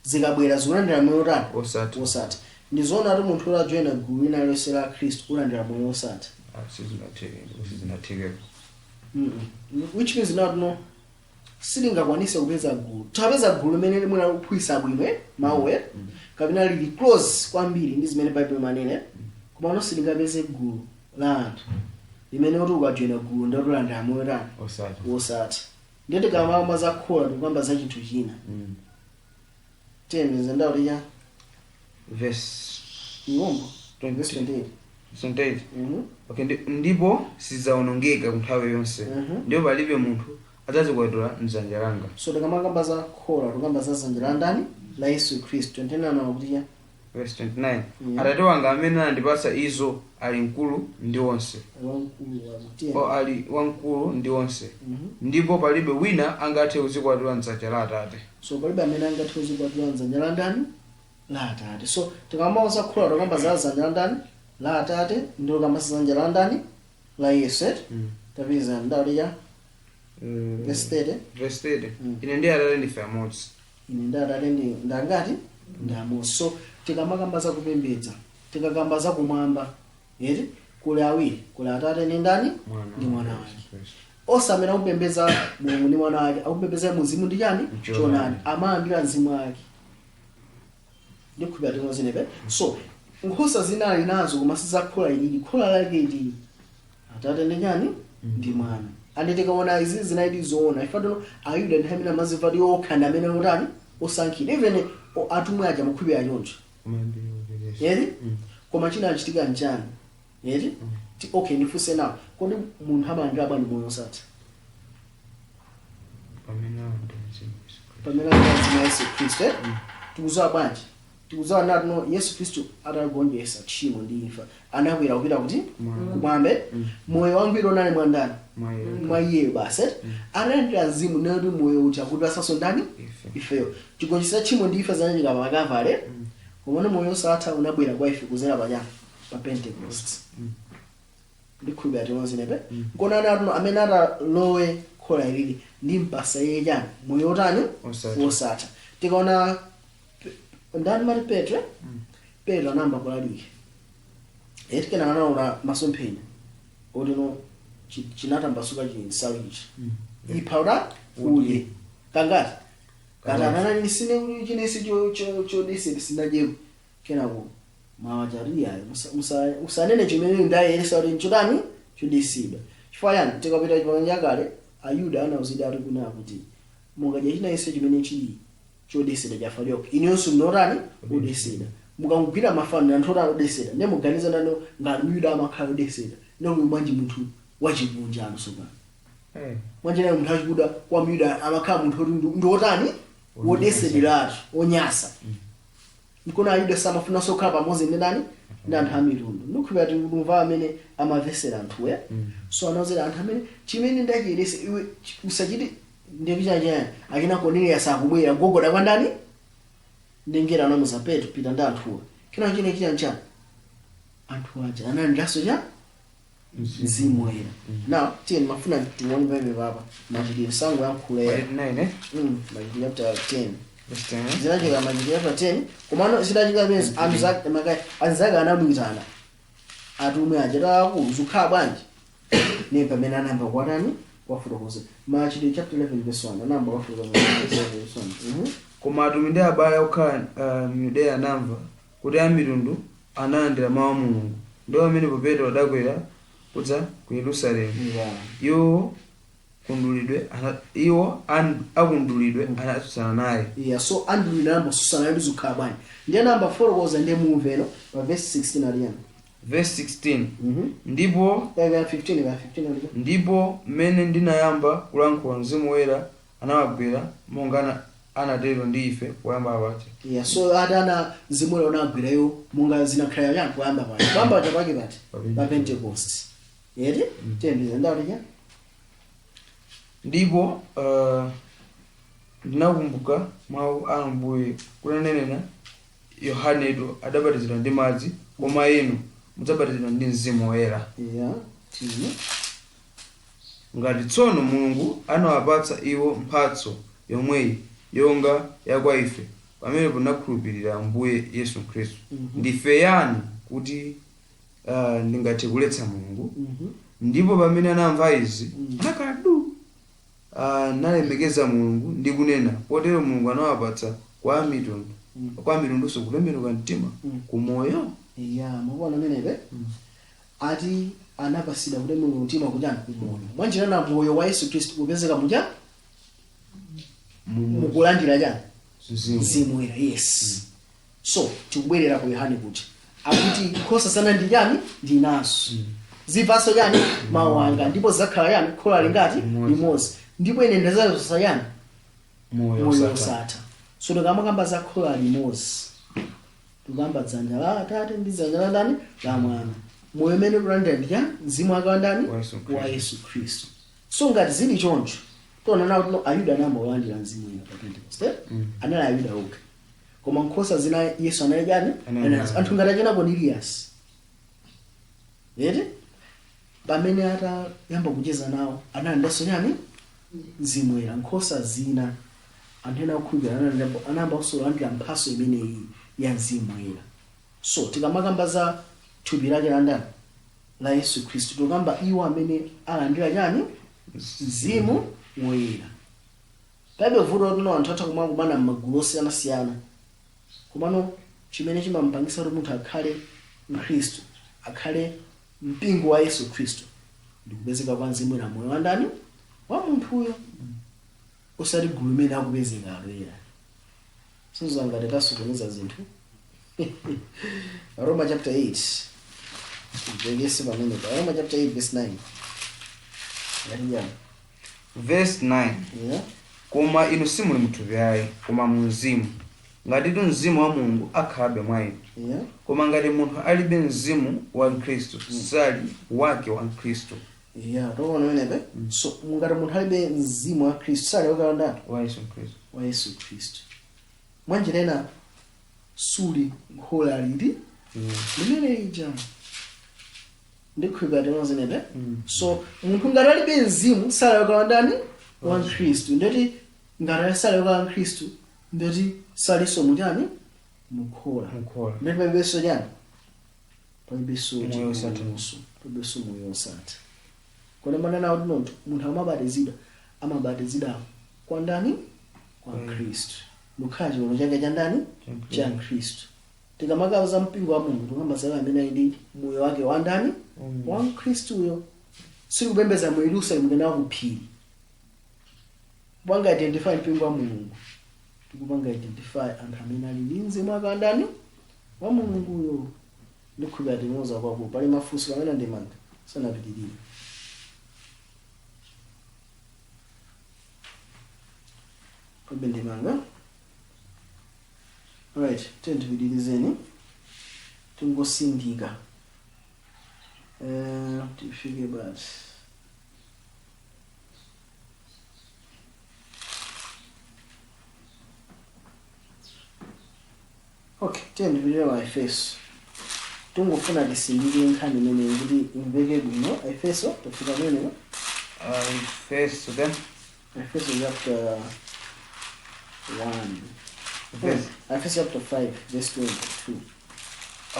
zikabwera zikulandira moyo utani? Wosatha. Wosatha. Ndizoona kuti munthu ulajoyina gulu lina lonse la Khristu ulandira moyo wosatha? Ah, sizinatheke, ndipo sizinathekeko. Which means not no silingakwanise kupeza gulu, tapeza gulu limene limwe kuphunzitsa bwino mawu kapena lili close kwambiri ndi zimene Bible imanena, koma no silingapeze gulu la anthu limene kuti ukajoyina gulu ndatulandira moyo tani? Osatha. Wosatha. Ndiye tikamamba za khola tikuyamba za chinthu china. Tiyembeze ndawo cha Verse ngombo, verse 28. 28. Okay, ndipo sizidzawonongeka ku nthawi yonse, ndipo palibe munthu adzazikwatula mdzanja langa. So tikamakamba za khola tikamba za dzanja la ndani? La Yesu Khristu. 29 kuti ya Verse 29: Atate wanga amene anandipatsa izo ali mkulu ndi onse. Wamkulu wazo. Tiye. O, ali wamkulu ndi onse, ndipo palibe wina angathe kuzikwatula mdzanja la Atate. So palibe amene angathe kuzikwatula mdzanja la ndani? La Atate. So tikamamba za khola tikamba za dzanja la ndani? La Atate. Ndio kamba za dzanja la ndani? La Yesu, eh? Tapeza ndawo ya verse 30. Verse 30: Ine ndi Atate ndife amodzi. Ine ndi Atate ndi ndangati? Ndamodzi. So tikamakamba za kupembedza, tikakamba za kumwamba eti, kuli awiri, kuli Atate ndi ndani? Ndi Mwana wake. Onse amene akupembedza Mulungu ndi Mwana wake akupembedza muzimu ndi chani? Chonani. Chonani. Amayambira mzimu wake ndikhupira tinozinepe. So Nkhosa zinali nazo koma sizakhola ilili. Khola lake ili Atate ndi chani? Ndi Mwana. Andi tikaona izi zinali zoona, ife tono Ayuda nthawi imene amazimva ti okha ndi amene otani? Osankhidwa. Even atumwi aja amakhulupirira choncho. Eti? Koma chinachitika nchani? Eti? Okay, ndifunse nawo, kodi munthu amalandira bwanji moyo osatha? Pamene alandira Mzimu Yesu Khristu. Pamene alandira Mzimu wa Yesu Khristu, eh? Tikudziwa bwanji? Tikudziwa nati no Yesu Khristu atagonjetsa tchimo ndi imfa, anakwera kupita kuti? Kumwamba. Moyo wangwiro unali mwa ndani? Mwa iye. Mwa iyeyo basi, eti? Atalandira Mzimu, nati moyo uja kuti asaso ndani? Ife. Ifeyo. Chigonjetso cha tchimo ndi imfa zinachitika pa Kalvare, komano moyo osatha unabwera kwa ife kuzera pachani? Pa Pentecost. Ndikhulupirira tionzenepe. Nkona atuno amene atalowe khola ilili ndi mpasa iye chani? Moyo otani? Osatha. Osatha. Tikaona ndani mati Petro? Petro anayamba kulalika, eti? Kenaka anaona masomphenya otino chinatambasuka chinsalu ichi, ipha uta udye. Kangati? Katatu. Anani sine chinesi chodesera sinadyeko. Kenako mawachariyayo usanene chimene ndayeresa kuti nchotani? Chodesedwa. Chifukwa chani? Tikapita Chipangano Chakale, Ayuda anauzidwa ati kunena kuti mukadya chinense chimene chili chodesedwa chafa lyokha, inuyonso mnotani? Odesedwa. Mukangogwira mafano, anthu otani? Odesedwa. Ndiye muganiza nano, ngati Myuda amakhala odesedwa, ndikuti bwanji munthu wachikunja ano sopano? Mwanjira munthu achikuda kwa Myuda amakhala munthu oti ndi otani? Wodesedweratu, onyasa. Nkona Ayuda samafunanso kukhala pamodzi ndi ndani? Ndi anthu a mitundu. Ndikhulupirira kuti kumva amene amavesera anthuwe. So anawuzera anthu amene chimene ndachiyerese iwe usachite. Ndikuchachaya akina Cornelius akubwera gogoda kwa ndani? Ndengera anamuza Petro, pita ndi anthuwa. Kena chine china nchani? Anthu aja analandiranso cha Mzimu Woyera. Now tiye mafuna tione pamene papa Machitidwe sango yankhula ya 9, eh? Machitidwe chapter 10. Verse 10. Zinachika Machitidwe chapter 10, komano zidachika pezi anzake makai anzake anamuyitana atumwi aja, takulu zikukhala bwanji? Ne pamene anayamba kuwatani? Kuwafotokoza. Machitidwe chapter 11 verse 1, anayamba kuwafotokoza Machitidwe 11 verse 1. Koma atumwi ndi abale okhala m'Yudeya anamva kuti a mitundu analandira mawu a Mulungu. Ndipo pamenepo Petro adakwera kudza ku Yerusalemu. Iwo akundulidwe anatsutsana naye. Yeah, so andulidwe anayamba kususana naye, zikukhala bwanji? Ndiye anayamba kufotokoza. Ndiye mumveno pa verse 16 aliyani? Verse 16. Ndipo 15, ka 15 aliyani? Ndipo mmene ndinayamba kulankhula, Mzimu Woyera anawagwera monga anatero ndi ife poyamba paja. Yeah, so atana Mzimu Woyera unagwerayo monga zinakhala chani poyamba paja. Poyamba paja pake pati? Pa Pa Pentecost. Yeti tiyembiza ndawati cha Ndipo ndinakumbuka mawu a Ambuye kunanenera Yohanetu adabatizidwa ndi madzi, koma inu mudzabatizidwa ndi Mzimu Woyera. Yeah, tini. Ngati tsono Mulungu anawapatsa iwo mphatso yomweyi yonga yakwa ife pamene tinakhulupirira Ambuye Yesu Khristu, ndife yani kuti ndingathe kuletsa Mulungu? Ndipo pamene anamva izi, anakhala du, nalemekeza Mulungu ndi kunena, potero Mulungu anawapatsa kwa mitundu kwa mitundunso kutembenuka mtima kumoyo. Yeah, mukuona amenepe ati anapasidwa kutembenuka mtima kuchani? Kumoyo. Mwanjira na moyo wa Yesu Khristu kupezeka mucha mukulandira chani? Mzimu. Mzimu Woyera, yes. So tikubwerera ku Yohane kuti akuti nkhosa sana ndi chani? Ndi nazo zipatso chani? Mawu anga. Ndipo zidzakhala chani? Khola lingati? Limodzi. Limodzi. Ndipo ine ndidzazosa chani? Moyo moyo osatha. osatha. So tikamakamba za khola limodzi, tikamba dzanja la Atate ndi dzanja la ndani? La Mwana. Moyo umene kulandira ndi chani? Mzimu wake wa ndani? Wa Yesu Khristu. Wa Yesu Khristu. So ngati zili choncho, tiona nawo tino Ayuda anayamba kulandira Mzimu Woyera pa Pentecost, eh? Anali Ayuda okha, koma nkhosa zina Yesu anali chani? Anali Anali nazo. Anthu ngati achina Cornelius, eti? Pamene atayamba kucheza nawo, analandiranso chani? Mzimu Woyera. Nkhosa zina, anthu ena okhulupirira anayamba kulandira mphatso imeneyi ya Mzimu Woyera. So tikamakamba za thupi lake la ndani? La Yesu Khristu, tikamba iwo amene alandira chani? Mzimu Woyera. Palibe vuto tino anthu atha kumakumana m'magulu osiyanasiyana, komano chimene chimampangisa kuti munthu akhale Mkhristu akhale mpingo wa Yesu Khristu ndikupezeka kwa Mzimu na moyo wa ndani? Wa munthuyo, usati gulu limene akupezeka aloyera. Sizangati tasokoneza zinthu. Roma chapter 8, tivekese pamene pa Roma chapter 8 verse 9 yatijani? Verse 9. Yeah. Koma inu simuli muthupi ayi, koma mu mzimu, ngatitu Mzimu wa Mulungu akhalabe mwa inu. Koma ngati munthu alibe Mzimu wa Khristu, sali wake wa Khristu. Yeah, toona pamenepe. So ngati munthu alibe Mzimu wa Khristu, sali wake wa ndani? Wa Yesu Khristu. Wa Yesu Khristu. Mwanjira ina suli nkhola lili limene ija ndikhulupirira tinozenepe. So munthu ngati alibe mzimu, sali wake wa ndani? Wa Khristu. Ndeti ngati sali wake wa Khristu, ndeti salinso muchani? Mukhola. Mukhola. Ndeti palibenso chani? Palibenso Moyo wosatha. chipulumutso, palibenso moyo wosatha. Kodi manena kuti munthu amabatizidwa, amabatizidwa kwa ndani? Kwa Khristu. Mukhala chiwalo chake cha ndani? Cha Khristu. Tikamakamba za mpingo wa Mulungu, tikamba za amene ali ndi moyo wake wa ndani? Wa Khristuyo. Sikupembeza mu Yerusalemu kapena ku phiri. Kupanga identify mpingo wa Mulungu, tikupanga identify anthu amene ali ndi mzimu wake wa ndani? Wa Mulunguyo. Ndikhulupirira timoza kwako. Pali mafunso pamene ndimanga sanapitirire? Palibe ndimanga? Alright, tiyeni tingosindika, tifike basi. Okay, tiyeni tipitire pa Efeso. Tungofuna tisindike nkhani imeneyi kuti imveke bwino. Efeso, tafika pamenepo? Efeso then. Efeso chapter 1. Verse. Efeso chapter 5 verse 22.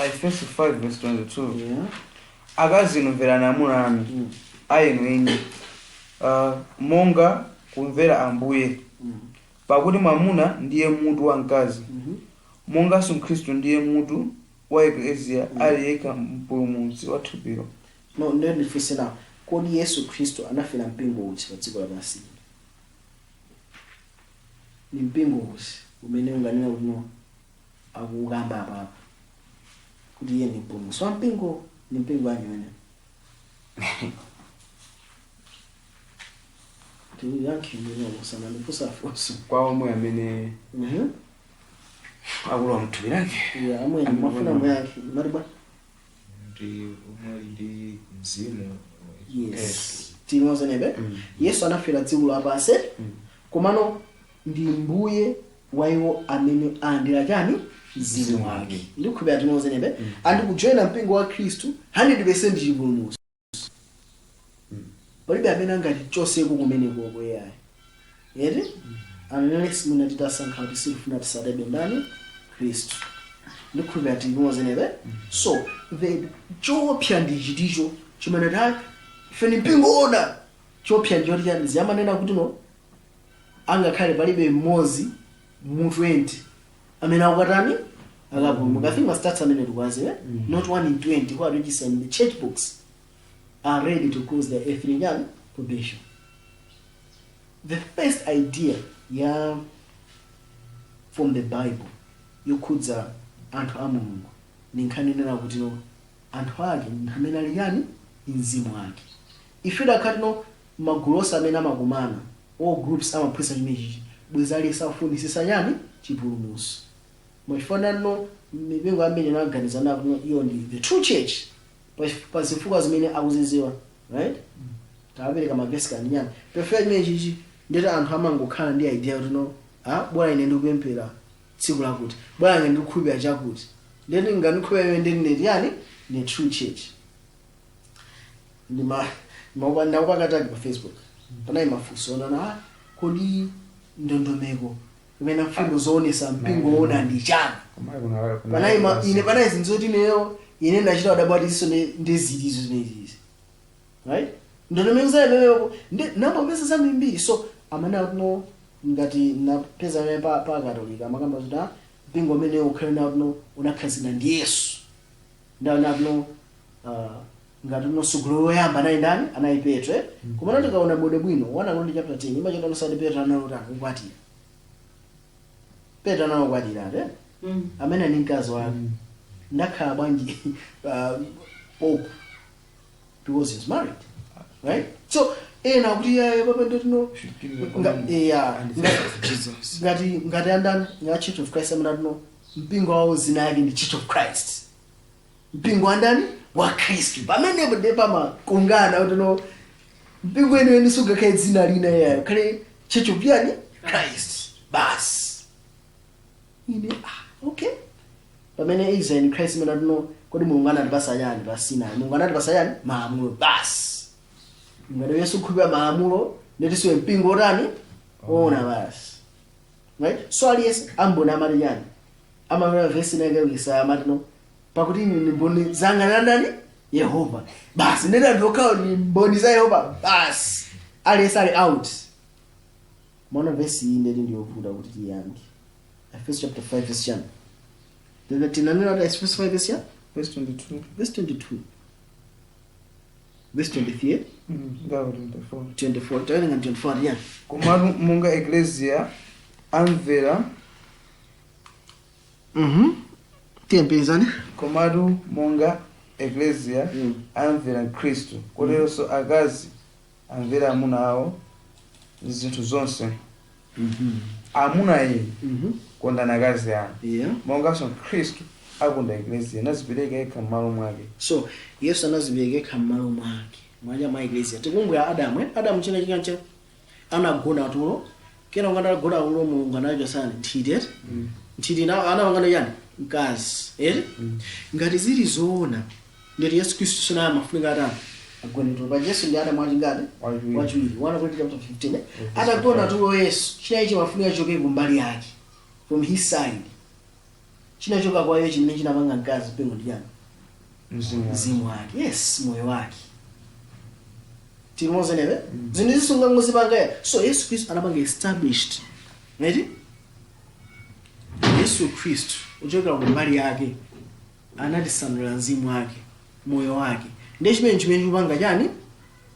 Efeso 5 verse 22. Yeah. Akazi inu, mverani amuna anu a inu eni, monga kumvera Ambuye, pakuti mwamuna ndiye mutu wa mkazi, monganso Khristu ndiye mutu wa Ekleziya, ali yekha mpulumutsi wa thupilo. No, ndiye ndifunse nawo, kodi Yesu Khristu anafera mpingo uti pa dziko lapansi? Ni mpingo uti umene unganena kuti no, akukamba apapa kuti iye ndi mpulumutsi wa mpingo? Ni mpingo wanji umene tiyankhe sana? Ndifunsa funso. Kwa omwe amene akulowa mthupi lake. Yeah, amwene mwafuna muyankhe maribwa. Ndi omwe ali ndi mzimu. Yes, timozenebe. Yesu anafera dziko lapansi, komano ndi mbuye wa iwo amene alandira chani? Mzimu wake. Ndikukhulupirira timozenebe. Andi kujoyina mpingo wa Khristu 100% chipulumutso. Palibe amene angati choseko kumenekoko yayi, eti? Unless mwina titasankha kuti sitifuna tisadebe ndani? Khristu. Ndikhulupirira timozenebe. So the chopsa ndi chiticho chimene ta ife ni mpingo ona chopsa njoti chani? Ziyamanena kuti no, angakhale palibe mmodzi mu 20 amene akukatani? Akapulumuka. I think ma stats amene tikwaziwe, not 1 in 20 who are registered in the church books are ready to close their earthly chani? Probation. The first idea ya from the Bible yokhudza anthu a Mulungu ni nkhani inena kuti no, anthu ake ndi amene ali chani? Mzimu ake. Ife dakhati no, magulu onse amene amakumana, all groups amaphunzitsa chimenechichi, bwezi aliyense akufunisisa chani? Chipulumutso. Mwachifanana no, mipingo ambiri inaganizana kuti no, iyo ndi the true church pa zifukwa zimene akuziziwa, right? Tapereka mavesi kandi nyani pefera chimenechichi. Ndeti anthu amangokhala ndi idea kuti no, ah, bora ine ndikupemphera tsiku lakuti, bora ine ndikukhulupirira chakuti, ndeti ngandikhulupirira ndeti ndeti yani ndi true church. Ndima ndakupanga tag pa Facebook, panali mafunso onana, ah, kodi ndondomeko imene mfundo zoonesa mpingo wona ndi chani? Panali ine panali zinthu zoti ineyo ine ndachita kudabwa kuti izinso ndi zilizo zimenezi, right? Ndondomeko zayepepepo ndi nambopeza zambirimbiri. So amene akuno ngati napeza amene pa Katolika amakamba kuti ah, mpingo umene ukhale nakuno unakhazikika ndi Yesu. Ndaonatuno ngati uno sugulu loyamba anali ndani? Anali Petro, eh? Koma tikaona bwino bwino 1 Akorinto chapter 10 imachita nosati Petro analotani kukwatira. Petro analokwatira, eh? Amene ni mkazi wake ndakhala bwanji pope? Because he's married, right? So ena akuti yaye papa ndotino Should give the command and the faith of Jesus. Ngati andani nga Church of Christ amene atino mpingo wawo zina yake ndi Church of Christ, mpingo wandani? Wa Khristu. Pamenepo ndiye pamakungana kuti no, mpingo weniweni sungakhale dzina lina yayo, khale Church of yani? Christ basi. Ine okay, pamene Israel in Christ imene atino kodi Mulungu anatipasa yani pa Sinai? Mulungu anatipasa yani? Malamulo basi. Ngati Yesu kukhulupirira malamulo, ndetisiwe mpingo otani ona basi, right? So aliyense amboni amati yani amamera vesi inake Isaya amati no, pakuti ine ndi mboni zanga na ndani? Yehova basi. Ndeti anthu okhawo ni mboni za Yehova basi, aliyense ali out. Maona vesi iyi ndeti ndiyovuta kuti tiyankhe. Efeso chapter 5 verse chani? Tinanena kuti Efeso 5 verse chani? Verse 22. Verse 22, verse 23. Ngawo 24. 24, tawerenga 24 yani. Komatu monga eklesia amvera Tiyempezani. Komatu monga eklesia amvera Khristu, koteronso akazi amvera amuna awo zinthu zonse. Amuna inu, kondani akazi anu, monganso Khristu akonda eklesia nazipereka yekha m'malo mwake. So Yesu anazipereka yekha m'malo mwake mwaja mwa eklesia. Tikumbukira Adamu, eh? Adamu china chikancha anagona tulo, kena ungati agona tulo, Mulungu anachosani nthiti, eti nthiti anapangana yani mkazi, eti. Ngati zili zoona, ndeti Yesu Khristu sona amafunika atani? Agone tulo. Pa Yesu ndi Adamu achingati? Wachiwiri. Wachiwiri. 1 Corinthians chapter 15, eh? Atagona tulo Yesu, china ichi mafunika choke kumbali yake, from his side, chinachoka kwa iye chimene chinapanga mkazi mpingo ndi chani? Mzimu wake. Mzimu wake, yes, moyo wake. Tilimozenebe zinthu zisungangozipanga. So Yesu Khristu anapanga established, right? Yesu Khristu uchokera kumbali yake anatisanulira mzimu wake, moyo wake, ndiye chimene chikupanga chani?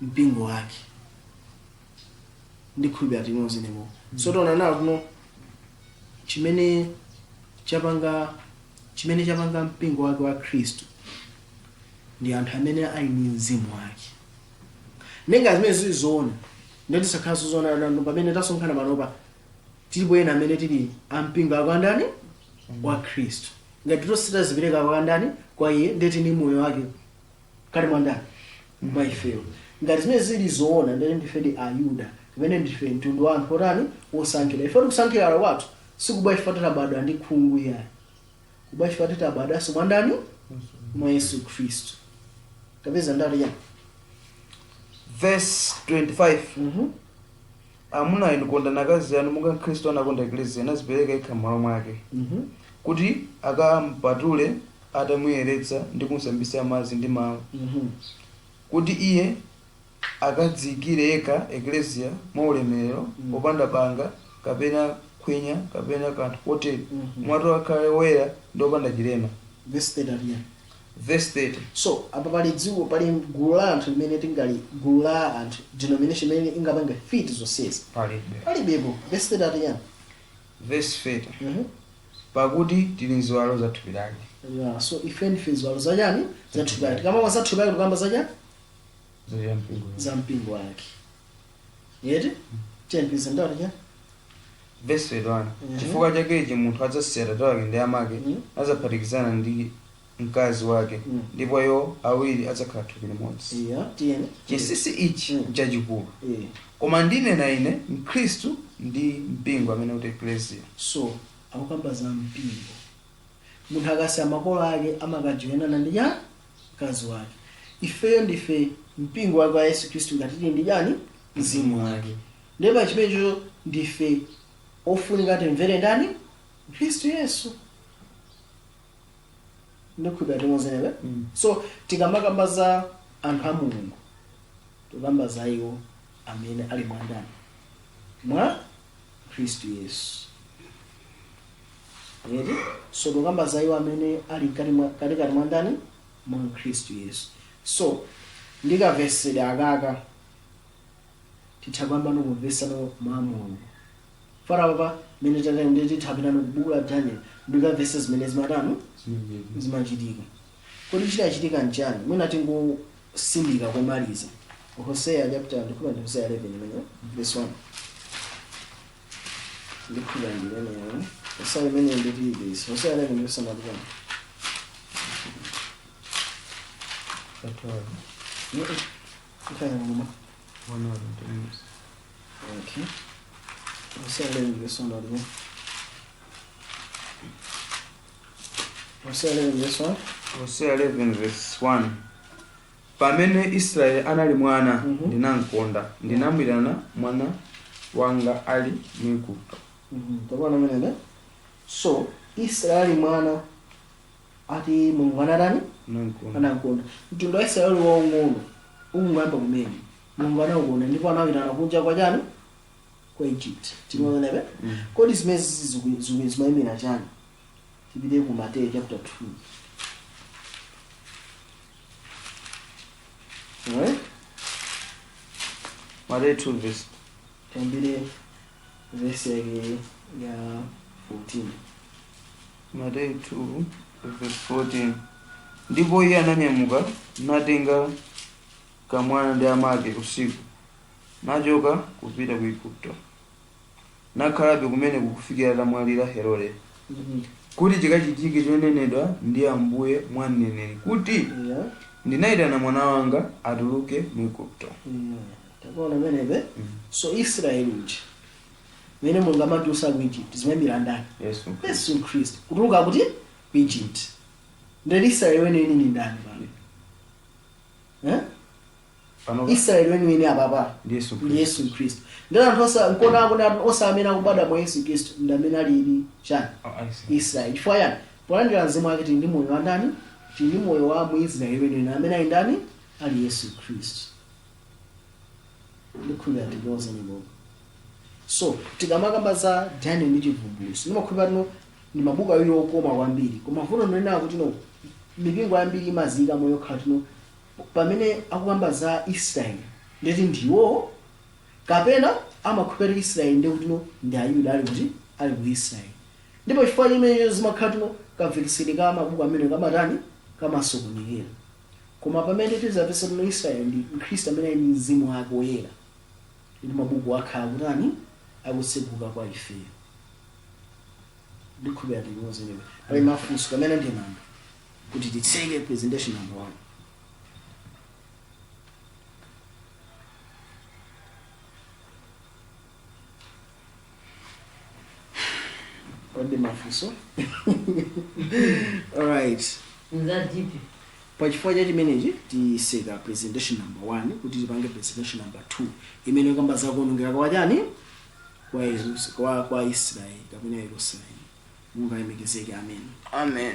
Mpingo wake. Ndikhulupirira timozenebo. So taona nawo kuno chimene chapanga mpingo wake wa Khristu ndi anthu amene ali ndi mzimu wake. Nenga zimene zili zoona, ndeti sakhala zoona nanu pamene tasonkhana panopa tilipo ena amene tili ampingo wake wandani? Wa Khristu. Ngati tonse tazipereka kwa ndani? Kwa iye, ndeti ni moyo wake kali mwandani? Mwa ifeyo. Ngati zimene zili zoona, ndeti ndifedi Ayuda pamene ndife mtundu wa anthu otani? Osankhidwa. Ife tikusankhira kwathu sikubwa ife titabadwa ndi khungu yayi, kubwa ife titabadwanso mwandani? Mwa Yesu Khristu. Kapeza ndati yani? Verse 25. Amuna inu, kondani akazi anu monga Khristu anakonda eklesia nazipereka yekha m'malo mwake, kuti akampatule atamuyeretsa ndi kumusambitsa madzi ndi mawu, kuti iye akadziyikire yekha eklesia mwa ulemerero, popanda banga kapena khwinya kapena kanthu kotere, mwatu akhale woyera ndi opanda chilema. Verse 30 yani. Verse 30. So apa pali dziko, pali gulu la anthu limene tingali gulu la anthu, denomination imene ingapange fit zonsezi? Palibe. Palibepo. Verse 30 yani. Verse 30. Pakuti tili nziwalo za thupi lake. Yeah, so ife ndife ziwalo zachani? Za thupi lake. Tikamamba za thupi lake tikamba zachani? Za mpingo. Za mpingo wake yeti. Tiyemphiza ndati chani? Verse 31. Mhm. Chifukwa chakechi munthu adzasiya tate wake ndi amake, adzaphatikizana ndi mkazi wake, ndipo iwo awiri adzakhala thupi limodzi. Yeah, tiyeni. Chinsinsi ichi nchachikulu, koma ndinena ine Mkhristu ndi mpingo, amene kuti eklesia. So akukamba za mpingo. Munthu akasiya makolo ake amakajoyinana ndi chani? Mkazi wake. Ifeyo ndife mpingo wake wa Yesu Khristu ngati tili ndi chani? Mzimu wake. Ndiye pa chimenecho ndife ofunika timvere ndani? Khristu Yesu. Ndikhulupirira timozenebe. So tikamakamba za anthu a Mulungu tikamba za iwo amene ali mwandani? Mwa Khristu Yesu. Eti, so tikamba za iwo amene ali katikati mwa ndani? Mwa Khristu Yesu. So ndikavesede akaka titha kuyamba nokumvesano mwa Mulungu farapapa mene tatende tithapitano kubuku la Daniel ndikavesa zimene zimatano zimachitika. Kodi chidachitika nchani? Mwina tingosindika komaliza Hosea chapter, ndikhupa ndi Hosea 11 imene verse 1, ndikhupa ndi imeneyo Hosea imene nditiyipesi Hosea 11 verse 1 akuti Nkhaya ngoma. Okay. Hosea 11 verse 1 akuti. Hosea 11 verse 1. Hosea 11 verse 1: Pamene Israeli anali mwana, ndinamkonda, ndinamwitana mwana wanga ali Mwigupto. Takuona menene. So Israeli mwana ati Mulungu anatani? Ndinamkonda. Anamkonda. Mtundu wa Israeli waung'ono unguyamba kumene. Mulungu anaukonda ndipo anawitana kunja kwa chani? Kwa Egypt. Tikuonenepe? Kodi zimene zimayimira chani? Tipite ku Mateyu chapter 2. Alright? Mateyu 2 verse Tiyambire verse yake ya 14. Mateyu 2 verse 14: Ndipo iye ananyamuka natenga kamwana ndi amake usiku, nachoka kupita ku Igupto, nakhalabe kumene kukufikira atamwalira Herode, kuti chikachitike chonenedwa ndi Ambuye mwa mneneri kuti, "Ndinayitana mwana wanga atuluke mu Igupto." Yeah. Takuona menepe? So Israeli uja mene Mulungu amatiusa ku Egypt zimayimira ndani? Yesu. Yesu Khristu kutuluka kuti ku Egypt. Ndeti Israeli weneni ni ndani pano? Eh? Pano Israeli weneni apapa ndi Yesu ndi Khristu. Yesu Khristu. Ndeti anthu osa nkona akuna anthu osa amene akubadwa mwa Yesu Khristu ndi amene alili chani? Oh, I see. Israeli. Chifukwa chani? Polandira mzimu wake tili ndi moyo wa ndani? Tili ndi moyo wa Muisraeli weneni amene ali ndani? Ali Yesu Khristu. Ndikhulupirira tikuoza nyimbo. So tikamakamba za Daniel ndi Chivumbulutso, ndimakhulupirira tino ndi mabuku awiri okoma kwambiri, koma vuto ndinena kuti no mipingo yambiri imazika moyo khala tino pamene akukamba za Israeli ndeti ndiwo kapena amakhulupirira Israeli ndi kuti no ndi Ayuda ali kuti ali ku Israeli, ndipo chifukwa chimenecho zimakhala tino kamvekesere ka mabuku amene kamatani kamasokonekera. Koma pamene tizapeza tino Israeli ndi Mkhristu amene ali ndi mzimu wake woyera, ndi mabuku akhala kutani akutseguka kwa ifeyo. Ndikhulupirira tikuozenewe. Pali mafunso pamene ndimanga kuti titseke presentation number 1? Palibe mafunso? Alright. Nza deep. Pachifukwa cha chimenechi tiseka presentation number 1 kuti tipange presentation number 2 imene ikamba zakuonongeka kwa chani? Kwa Israeli kapena Yerusalemu. Mungu alemekezeke. Amen. Amen.